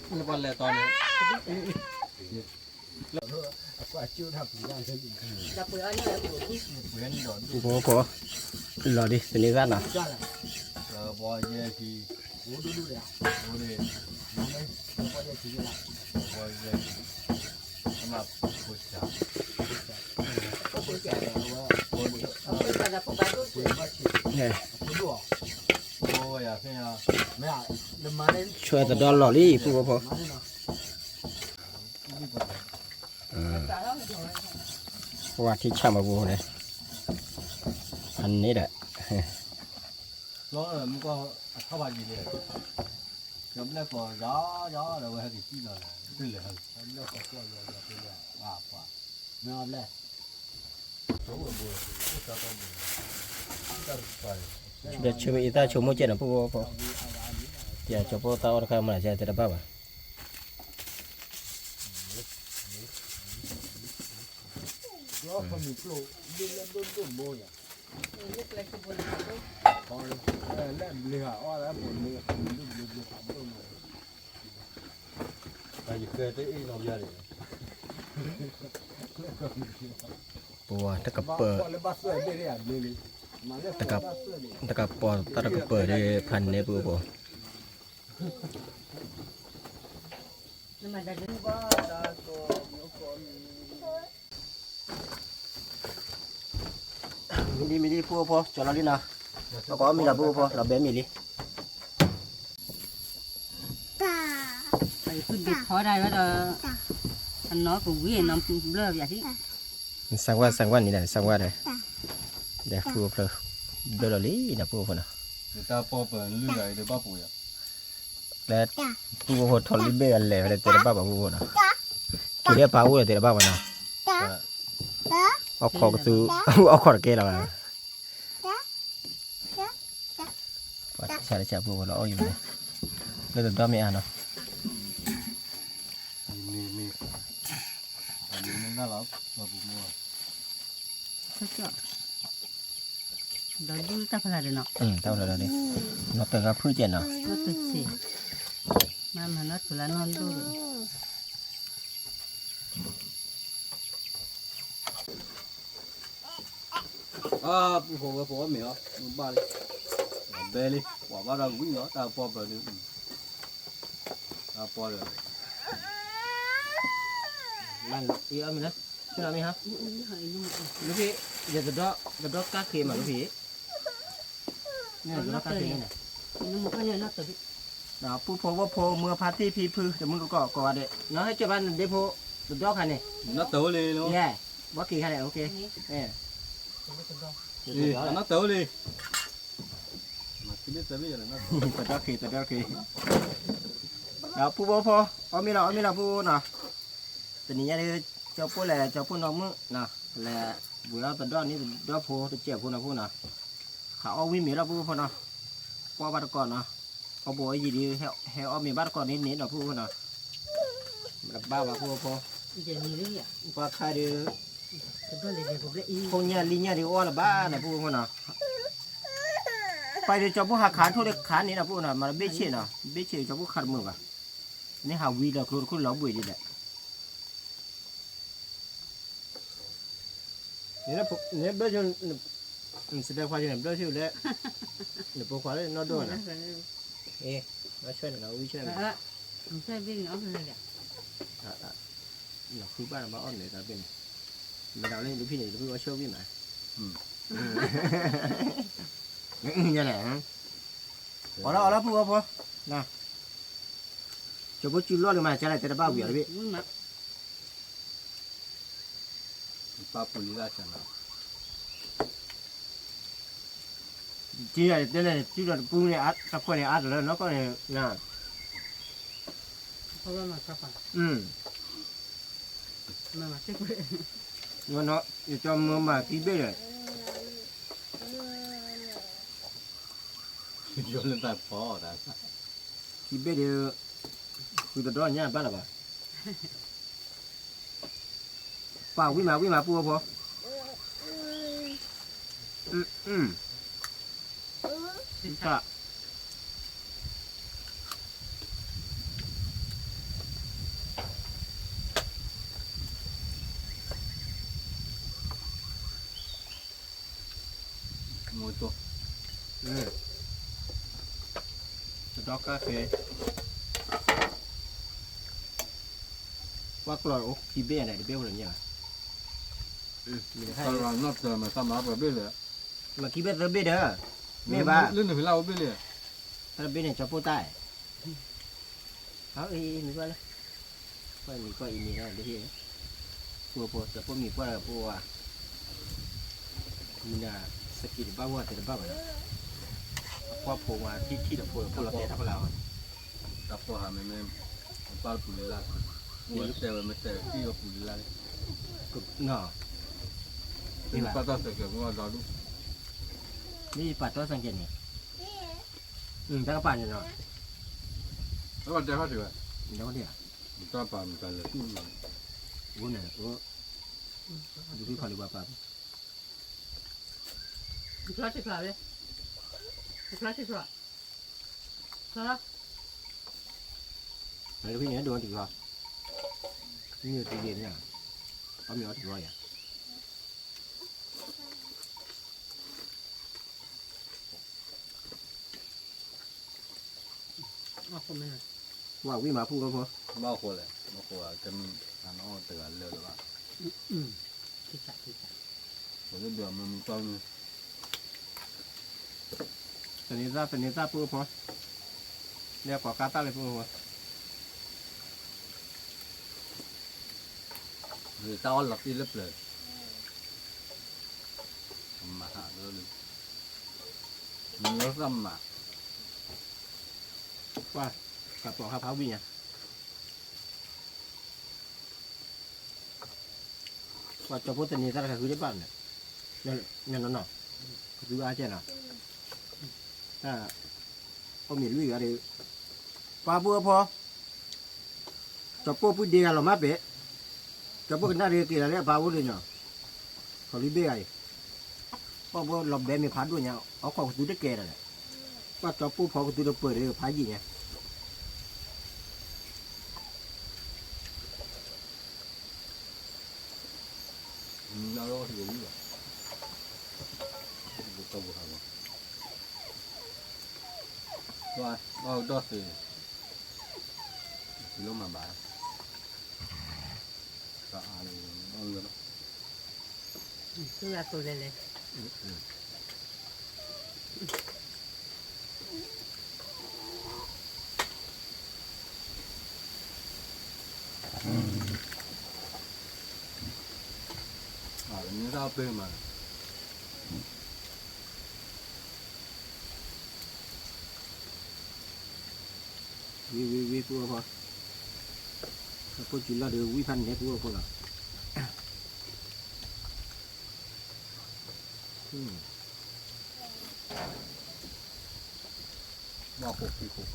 ပှၤလဲၤတီၤန့ၣ် ပူဖိဖိ, လီၤဒ် တန့ၢ်သၣ်နီၤ, ဆွဲသဒီလီၤလံ ပူဖိဖိ ပှၤထံဆၣ်မၤပူဖိန့ၣ်, အန့ၣ်ဒီး ဒီးဆိမိၣ်အံသၣ်ဆိကမိၣ်ကဲနီၤ ပူဖိဖိ, ကၠီဖိသးအီၣ်တခါမၤလၢတဲတဘၣ်ဘၣ်. ပှၤတကပၤ, တကပၤတၢ်တကပၤဒီး ဖးန့ၢ်ပူဖိ မ့ၢ်ဒ်မ့ၢ်ဒ် ပူဖိ ကၠီလီၤလံနီၤ, အကအီၣ်မ့ၤလီၤ ပူဖိ လီၤဘဲမ့ၤလံ. ဖီဒၣ်ဝဲဒီး အနီၢ်ကဝံၤနီၤဘျၢၣ်ပၠးထံၣ်, နစၢ်ကွၢ် စၢ်ကွၢ်န့ၣ်ဒီး နစၢ်ကွၢ်ဒီး ဒီးပူဖိဖျၢၣ်ဘျၢၣ်လီၤလံနီၤ ပူဖိနီၤ, လၢ ပူဖိဖိထီၣ်လံဘ့ၣ်အလဲၤဝဲလၢတဲတဘၣ်ဘၣ် ပူဖိနီၤ, က့ၤလၢပာ်အိၣ်ဒီးတဲတဘၣ်ဘၣ်နီၤ, အီၣ်ခိးကသူ အီၣ်ခိးတကဲလီၤဘၣ်. ပှၤဆါတဆါ ပူဖိလီၤအီၣ်ယံၤန့ၣ် လၢတဒီမ့ၢ်အါနီၤ. ဒီးဒူတၢ်ဖျါဒၣ်နီၤ, တၢ်ဖျါဒၣ်ဒ်, နီၢ်တၢ်ဂၤဖုၣ်ကဲနီၤ, နီၢ်တၢ်ဆံး, မၤမၤနီၢ်ထူလၢနီၢ်ဒိၣ်ဒီး အပူဖိဝဲဖိအီၣ်မ့ၤအီၤ ဘၣ်လံ, ဘဲလံ, ပှၤဘၣ်ဒီးဝံၤလီၤ တၢ်ပီၢ်ပၢၤဒုး, တၢ်ပီၢ်ဒီး မ့ၢ်လီၤ အီၣ်မ့ၤလၢ ဖဲလီၤမ့ၢ်ဟါ, လူဖံ, ယတဒီ တဒီကါဃ့မးလူဖံ, နတဒီကါဃ့န့ၣ်, ပူဖိဝဲဖိ မုၢ်ဖါတံၢ်ဖံဖု တမုၢ်ကီၢ်ကိးဂၤဒဲး နီၢ်ဟဲကၢၤဘၣ်နဒ့ဖိ တဒီခါန့ၣ်, နီၢ်တၢ်အိၣ်လံ, ဘီက့ၤခါန့ၣ်, နီၢ်တၢ်အိၣ်လံ, တဒီဃ့ တဒီဃ့, ပူဖိဖိ အီၣ်မ့ၤလီၤ အီၣ်မ့ၤလီၤ ပူဖိနီၤ, တနံၤညါဒ် ကၠီဖိလဲၣ် ကၠီဖိနီၢ်မုၣ်နီၤ လဲၤ ဝံၤအီၣ်တဒီန့ၣ် တဒီဖိတစဲးဖိနီၤ ပူဖိနီၤ, ဟးအီၣ်ဝံၣ်မ့ၤလီၤ ပူဖိနီၤ, ကွၢ်ဘၣ်တကိးနီၤ, အီၣ်ဘိအယံာ်ဒ် ဟဲအီၣ်မ့ၤဘၣ်တကိးန့ၣ်န့ၣ်နီၤ ပူဖိနီၤ, မတဘၣ်ဘၣ် ပူဖိဖိ ပှၤခါဒီး ဖိညၣ်လံၣ်ညၣ်ဒီးအီၣ်လၢၤဘၣ်နီၤ ပူဖိနီၤ, ပှၤဒီးကၠီၤဖိဟးခးထိၣ်ဒီးခးန့ၣ်နီၤ ပူနီၤ, မၤဒီးဘ့ၣ်ဆ့ၣ်နီၤ, ဘ့ၣ်ဆ့ၣ်ကၠီၤဖိခးတမုာ်ဘၣ်, န့ၣ်ဟးဝံလၢကျိတခိၣ်လီၤဘှံးဒ်လဲၣ် န့ၣ်ဘျၢၣ်ဆိ နစတဲခွါဆိန့ၣ် ဘျၢၣ်ဆိလၢ နပိာ်ခွါလၢနီၢ်ဒိၣ်နီၤ, အ့ ဘၣ်ဆွဲန့ၣ်နီၤ ဝံဆွဲန့ၣ် နဃုဘၣ်နဘၣ်အီၣ်န့ၣ်တၢ်ဘ့ၣ်န့ၣ်, မ့ၢ်ဒၣ်လၢနဖံန့ၣ် တဖုအီၣ်ဆၢဝံၣ်မး, ညါလဲၣ်, အီၣ်လီၤအီၣ်လီၤ ပူဖိ, ကၠီၤဖိစုလီၢ်လၢမၤကလဲၣ် တဲတဘၣ်ဝံၤအီၤတဘ့ၣ် ပၢ်ပူၤလံလၢ်ဆၢနီၤ, က့ယၤတဲလဲၣ် စုဒီးတပူၤန့ၣ် တခွဲးန့ၣ် အါတလၢနီၢ်ကီၢ်န့ၣ်, ယကၠီမၢမၤကံဘ့ၣ်ဒီး, ကံဘ့ၣ်ဒီး, ဃုတဒီညါဘၣ်လၢၤဘၣ် ပှၤဝံၣ်မးဝံၣ်မးပူဖိ, တဒီကါဃဲ, ပှၤကျီၢ်အိၣ်ခံဘ့ၣ်န့ၣ် တဘ့ၣ်အိၣ်လၢညါဘၣ်, မ့ၢ်ခံဘ့ၣ်သၢဘ့ၣ်ဒီး, မ့ၢ်ဘၣ်, လၢနဟံၣ်လၢအိၣ်ဘ့ၣ်လံ, သၢဘ့ၣ်န့ၣ် ကၠီၤပိၢ်တၢ်, အမံၤကွၢ်လၢ, ကွၢ်မံၤကွၢ်အံၤမံၤလၢဒ်ဟ့ၣ်, ပူဖိ ကၠီၤပိၢ်မံၤကွၢ်လၢပူဝါ, မုၢ်နၤ, စကံးတဘၣ်ဝဲတဲတဘၣ်ဘၣ်ဒီး, အကွၢ်ဖိဝါထံၣ်ထံၣ်ဒီးဖိလၢဖိလီၤတဲတၢ်ဖီလာ်, တၢ်ဖီဟးမ့မ့ၢ်, ပၢ်ပူၤလံလၢ်, ပူၤတဲဝဲမ့ၢ်တဲထံၣ်ဒီးပူၤလံလၢ်လံ, နီၤ, ပၢ်တီၢ်စဲးကဲးမ့ၢ်ဒီဒူၣ်, မ့ၢ်ပာ်တီၢ်စဲးကဲးန့ၣ်, တၢ်ကပာ်န့ၣ်နီၤ, တၢ်ကပာ်မတၤလဲၣ်, အိၣ်န့ၣ်, ဒုးဖံၣ်ခီလံပှၤပာ်, တချီတချီ, တချီတချီ, ချီလီၤ, တဖံၣ်န့ၣ်ဒိၣ်တချီ, မ့ၢ်တဂ့ၤန့ၣ်, အမ့ၢ်အီၣ်တချီယၤ ပှၤဝံၣ်မးဖုၣ်ဖိ, ဘၣ်ဃိလဲၣ်, ဘၣ်ဃိ, တဂၤလၢာ်လၢၤဘၣ်, ပဒမမတၢ်န့ၣ်, သန့ၤသၣ်သန့ၤသၣ်ဖုၣ်ဖိ, လဲၤကိးကါသၣ်လၢဖုၣ်ဖိ, ဂ့ၤတၢ်အီၣ်လီၤတံၢ်လၢပျၢၤ, မၤဟးလၢ, မၤလၢသၣ်မး, ပှၤ, ကးပိာ်ဟးဖးဝံၣ်ညါ ပှၤကၠီၤဖိသန့ၤသၣ်တခါဃုတဘၣ်န့ၣ်, နီၢ်နီၢ်, ကသူအါကဲနီၤ, တၢ်, အီၣ်မ့ၢ်လွံၢ်ဂၤဒီး, ပှၤပူဖိ, ကၠီၤပိၢ်ပုၢ်ဒ့ဂၤလီၤမၢ်ပဲာ်, ကၠီၤပိၢ်ကနၣ်ဒ့က့ၤလီၤလၢအပၢ်အိၣ်လၢညါ, ခီလံဘ့ၣ်ဂၤအံၤ, ပှၤဖိလီၤဘဲမ့ၢ်ဖးဒိၣ်ညါ, အီၣ်ခိးကသူတကဲဒီး, ပှၤကၠီၤပိၢ်ဖီကသူတပၢၢ်ဒီးဖးယံာ်ညါ နလီၤဟံၣ်ဝံၤဘၣ်, ဟံၣ်ပကီၢ်ပူၤဟးဂီၤ, ပှၤအီၣ်ဒီၣ်သ့, လီၤမၤဘၣ်, တအါလၢ, သူၣ်အသိးလဲၤလဲၤ မ့ၢ်တၢ်ပ့ၢ်မး, ဝံၤဝံၤဝံၤ ပူဖိ, ဖိကံလီၤဒီးဝံၣ်ဖးန့ၣ် ပူဖိလီၤ. ဘၣ်ဃိးခံဃိး,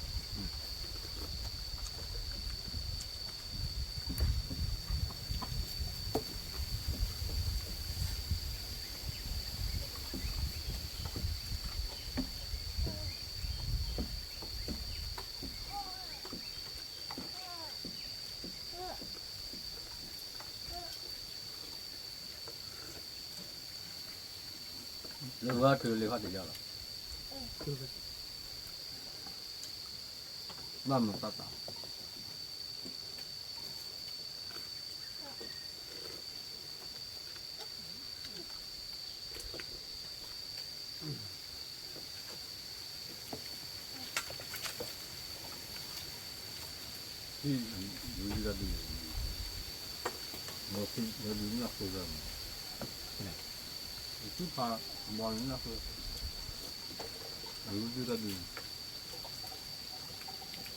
လၢဝဲထုးလံခီၣ်တယၢ်လီၤ, ဘၣ်မုာ်သးသး ထံၣ်လူၤဒုၣ်တၢ်ဒုး, မ့ၢ်ထံၣ်လူၤဒုၣ်နၢ်ဃုာ်လၢ, ထံၣ်ဖးဘီနၢ်ဃုာ်, လူၤဒုၣ်တၢ်ဒုး,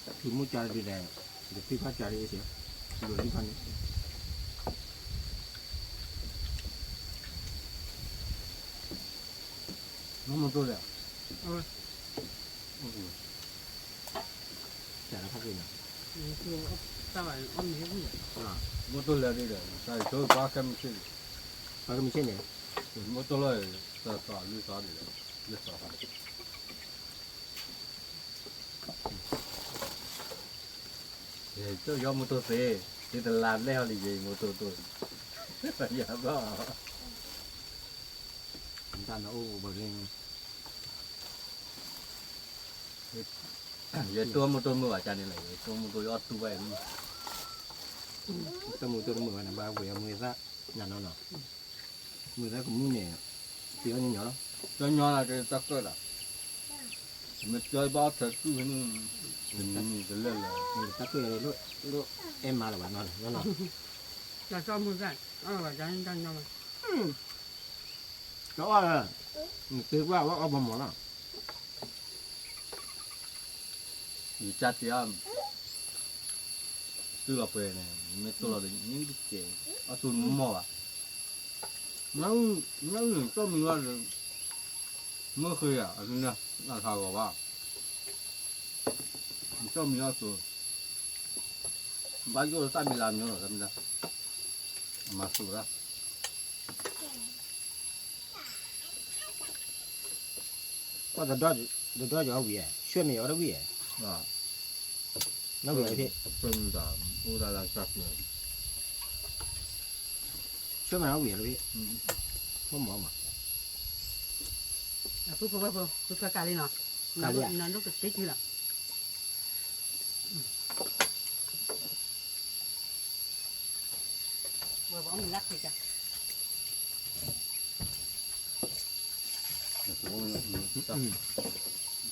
ထံၣ်မိၢ်ကၢ်တဒုးလဲၣ်, ဒီးထံၣ်ဖးကၢ်တအ့ၣ်စ့ၢ်, လူၤဒုၣ်ဖးန့ၣ် မ့ၢ်တိၢ်လဲၣ်, တၢ်လၢဖးက့ၤနီၤ, မ့ၢ်တိၢ်လဲၣ်ဒ်ဒီး တၢ်ဆိပာ်ခဲမုၢ်ဆ့ၣ်န့ၣ်, ပာ်ခဲမုၢ်ဆ့ၣ်န့ၣ်, မ့ၢ်တိၢ်လၢ တၢ်သီလွံၢ်သီဒ်လဲၣ်, လွံၢ်သီ ယဲမိၢ်တိၢ်သ့, သ့တလါလဲၢ်ဟီလံယဲမိၢ်တိၢ်တိၢ်, ယဘၣ်, တၢ်နအိၣ်ဘၣ်လံ, ယတိၢ်မိၢ်တိၢ်မုာ်ဘၣ်ကန့ၣ်လဲၣ်, ယတိၢ်မိၢ်တိၢ်ယအီၣ်တူၢ်ဘၣ်အံၤမုၢ်, တိၢ်မိၢ်တိၢ်တမုာ်ဘၣ်န့ၣ် ဘၣ်ဝဲအမုၢ်သၣ်, နၤနီၤနီၤ, မုၢ်သၣ်ကမူၣ်န့ၣ်, ပယီၤညီညီလီၤ, ပယီၤညီလီၤကတၢၢ်ဒီး မ့ၢ်ပယီၤဘၣ်အီၣ်ထဲတူၢ်ဖဲန့ၣ်, တမံၤတလၢာ်လၢာ်, တၢ်ကွဲးလၢ, အဲၣ်မးလၢၤဘၣ်နီၤ, တၢ်စီမုၢ်သၣ်, အီၣ်လၢၤဘၣ်ကန့ၣ်တၢ်ညီမး, တအီၣ်လၢ, နသ့ကွၢ်ဝဲအီၣ်ဘီမီၤလီၤ, ယကၢ်တ့ၢ်အီၤ, တုၤလီၤပှဲၤန့ၣ် မ့ၢ်တိၢ်လီၤဒီး မ့ၢ်တကဲ, အီၣ်တူၢ်မီၢ်ဘၣ်, နအုၣ်န့ၣ် ကၠီၣ်မံၤလီၤဒီး, မ့ၢ်ဃ့ဧါ, အနၢ်ထးဂီၤဘၣ်, ကၠီၣ်မံၤလီၤသိး, ဘၣ်ယိၣ်လၢသၣ်ဘံလါမံၤလီၤ, အမၤသိးဒၣ် ပှၤတဒီ, တဒီယအီၣ်ဝံၤဧါ, ဆွဲမ့ၢ်အီၣ်တဝံၤဧါ, နီၣ်ဝံၤဧါတဖ့, ဆွဲမ့ၢ်အီၣ်ဝံၤဧါတဖ့, ဘီမီၤမး, ဖုဖုဖုဖု ဖုဖုကၢ်လံနီၤ, ကၢ်လံဧါ, နဒိၣ်ကသ့ကုလီၤ. ဝဲပအီၣ်မ့ၤလၢ်ခံကၢ်,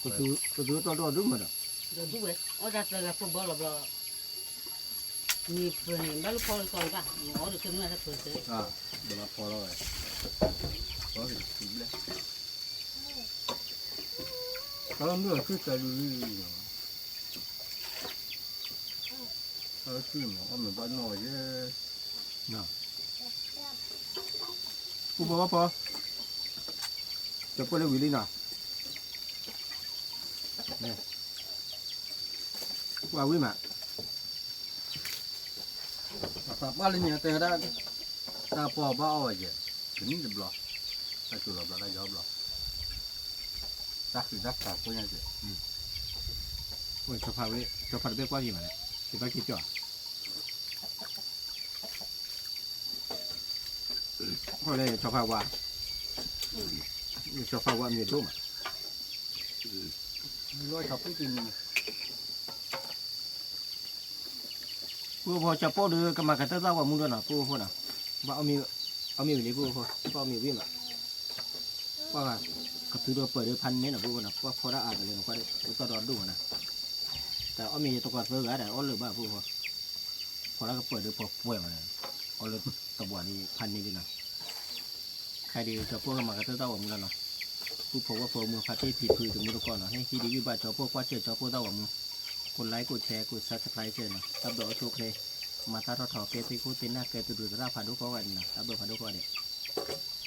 ပသူတီတီဒိၣ်ဒိၣ်မးဒီး, ဒီးဒူၣ်ဝဲ, အီၣ်တၢ်သၢဂၤဖိဘီလီၤဘျီ, မ့ၢ်ဖုန့ၣ် ဘၣ်လၢဖီလၢကီလၢၤဘၣ်, မ့ၢ်အီၣ်ဒီးကဲမုၢ်တၢ်ဖုသ့, ဘၣ်ဖီလီၤဝဲ, ဖီလီၤဘျဲ, ဖီလီၤမုၢ်အီၣ်ဆူၣ်တဲဒူလံ, ဖီလီၤဆူၣ်မး အီၣ်မ့ၤဘၣ်နီၣ်ဝဲယဲ, ပူဖိဘၣ်ဖီ, ကၠီၤပိၢ်လၢဝံၤလံနီၤ, ပှၤဝံၤမး, ပှၤလၢညါတဲဝဲဒၣ်, တၢ်ပီဘၣ်အီၣ်ဝဲယဲ, တနံၣ်တဘျီ, တၢ်စူၤလီၤဘျီတၢ်ယီဘျီ, တၢ်ဃံးတၢ်ခးဖိညါကဲ, ဝဲ ကၠီၤဖးတဘ့ၣ်ကွၢ်က့ၤမးလဲၣ်, တဘၣ်က့ၤကၠီၤဧါ ခီလဲၣ် ကၠီၤဖးဝါ, ကၠီၤဖးဝါမ့ၢ်ဒိၣ်မး, ပုၢ်ဖိကၠီၤပိၢ်ဒီး ကမၤကတၢၢ်သၣ်ဝဲမူဒီးနီၤ ပုၢ်ဖိနီၤ, ဘၣ်အီၣ်မ့ၤဝံၤလံပုၢ်ဖိ, ဘၣ်အီၣ်မ့ၤဝံၤမး, ပှၤကသုတကပၢၤဒီးဖးန့ၣ်နီၤ ပုၢ်ဖိနီၤ, ပှၤဖီဒၣ်အါကလဲၤနီၤ ပှၤတၢ်ဒီးဒိၣ်မးနီၤ, တၢ်အီၣ်မ့ၤတကွၢ်သၢဂၤဒီးအီၣ်လၢၤဘၣ်ပုၢ်ဖိ, ဖီဒၣ်ကပၢၤဒီးပှဲၤပှဲၤမးနီၤ, အီၣ်လၢတဘှီးဒံးဖးန့ၣ်ဒံးနီၤ ခဲအံၤဒုး ကၠီၤပိၢ်ကမၤကတၢၢ်သၣ်ဝဲမူလီၤနီၤ, ပုၢ်ဖိဝဲၢ်ဖိမုၢ်ဖါတံၢ်ဖံဖုတမူတကိးနီၤ, ဟ့ၣ်ဟံးဒုးဂံၢ်ဘါကၠီၤပိၢ် ကွၢ်စၢၢ်ကၠီၤပိၢ်သၣ်ဝဲမူ, ကိးlike ကိးshare ကိးsubscribeနီၤ, တၢ်ဘျုးအိၣ်ဆူၣ်အိၣ်ချ့, မၤတၢ်ထီၣ်ထီကဲသ့ၣ်ခိၣ်သ့ၣ်နၢ်ကဲသရူးသရၣ်ဖးဒိၣ်ကိးဂၤဒဲးနီၤ, တၢ်ဘျုးဖးဒိၣ်ကိးဂၤဒဲး,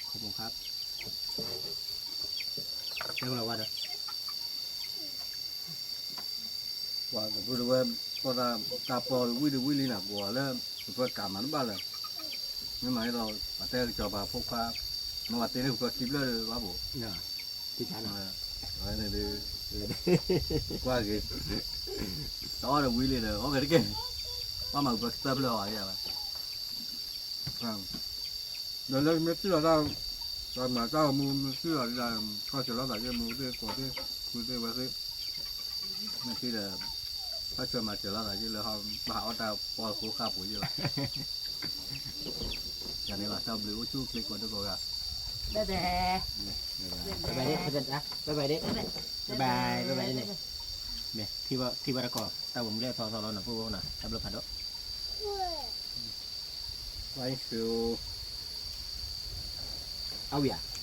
ခီမူခါ တဲကလီၤဝါဒီး ပှၤတပုၢ်တဝဲၢ် ကီၢ်တၢ်ပီဝံၣ်တဝံၣ်လံနီၤ ပှၤလၢ ပပှၤကးမၤတဘၣ်လၢၤ, မ့ၢ်မၤဟ့ၣ်လီၤ ပှၤတဲကစီၤပၤဖိခွါ, မ့ၢ်ပှၤတဲန့ၣ် ပှၤခံဖျၢၣ်ဒီးဘၣ်ဘိး, အဝဲန့ၣ်ဒုး ကွၢ်ဂ့ၤ, တအီၣ်ဒီးဝံၤလံဒီး အီၣ်ဂ့ၤတက့ၢ်, ဘၣ်မၤပှၤကတၢၢ်ဖျၢၣ်အီၤယၤဘၣ် ဒီးလၢမ့ၢ်ထံၣ်လီၤတၢ်, ဒီးမၤတၢ်ဂီၤမူမ့ၢ်သ့ၣ်လီၤဒ်လဲၣ်, ခီၣ်စၢၤလိာ်သးယဲၢ်မူသ့ၣ်ကိးသ့ၣ်, ဃုသ့ၣ်ဝဲသ့ၣ်, မ့ၢ်သ့ၣ်ဒီး, ခီၣ်စၢၤမၤစၢၤလိာ်သးယဲၢ်လၢဟီၣ်ဘၣ်ဟးအီၣ်တၢ်ပီၢ်ဃိဃာ်ပူၤယဲၢ်လီၤ, ယၤန့ၣ်လီၤ တၢ်ဘျုးအိၣ်ဆူၣ်အိၣ်ချ့ကိးဒိၣ်ကိးဂၤ, ဘဲဘဲ, ဘဲဘဲဒ့, ဘဲဘဲဒ့, ဘဲဘဲဒ့န့ၣ်, မ့ၢ်ထံၣ်ဘၣ်တကီၢ် တၢ်ဝဲမူလၢအထီသီလီၤနီၤ ဖိဖိနီၤ တၢ်ဘျုးဖးဒိၣ်, အဝံၤဧါ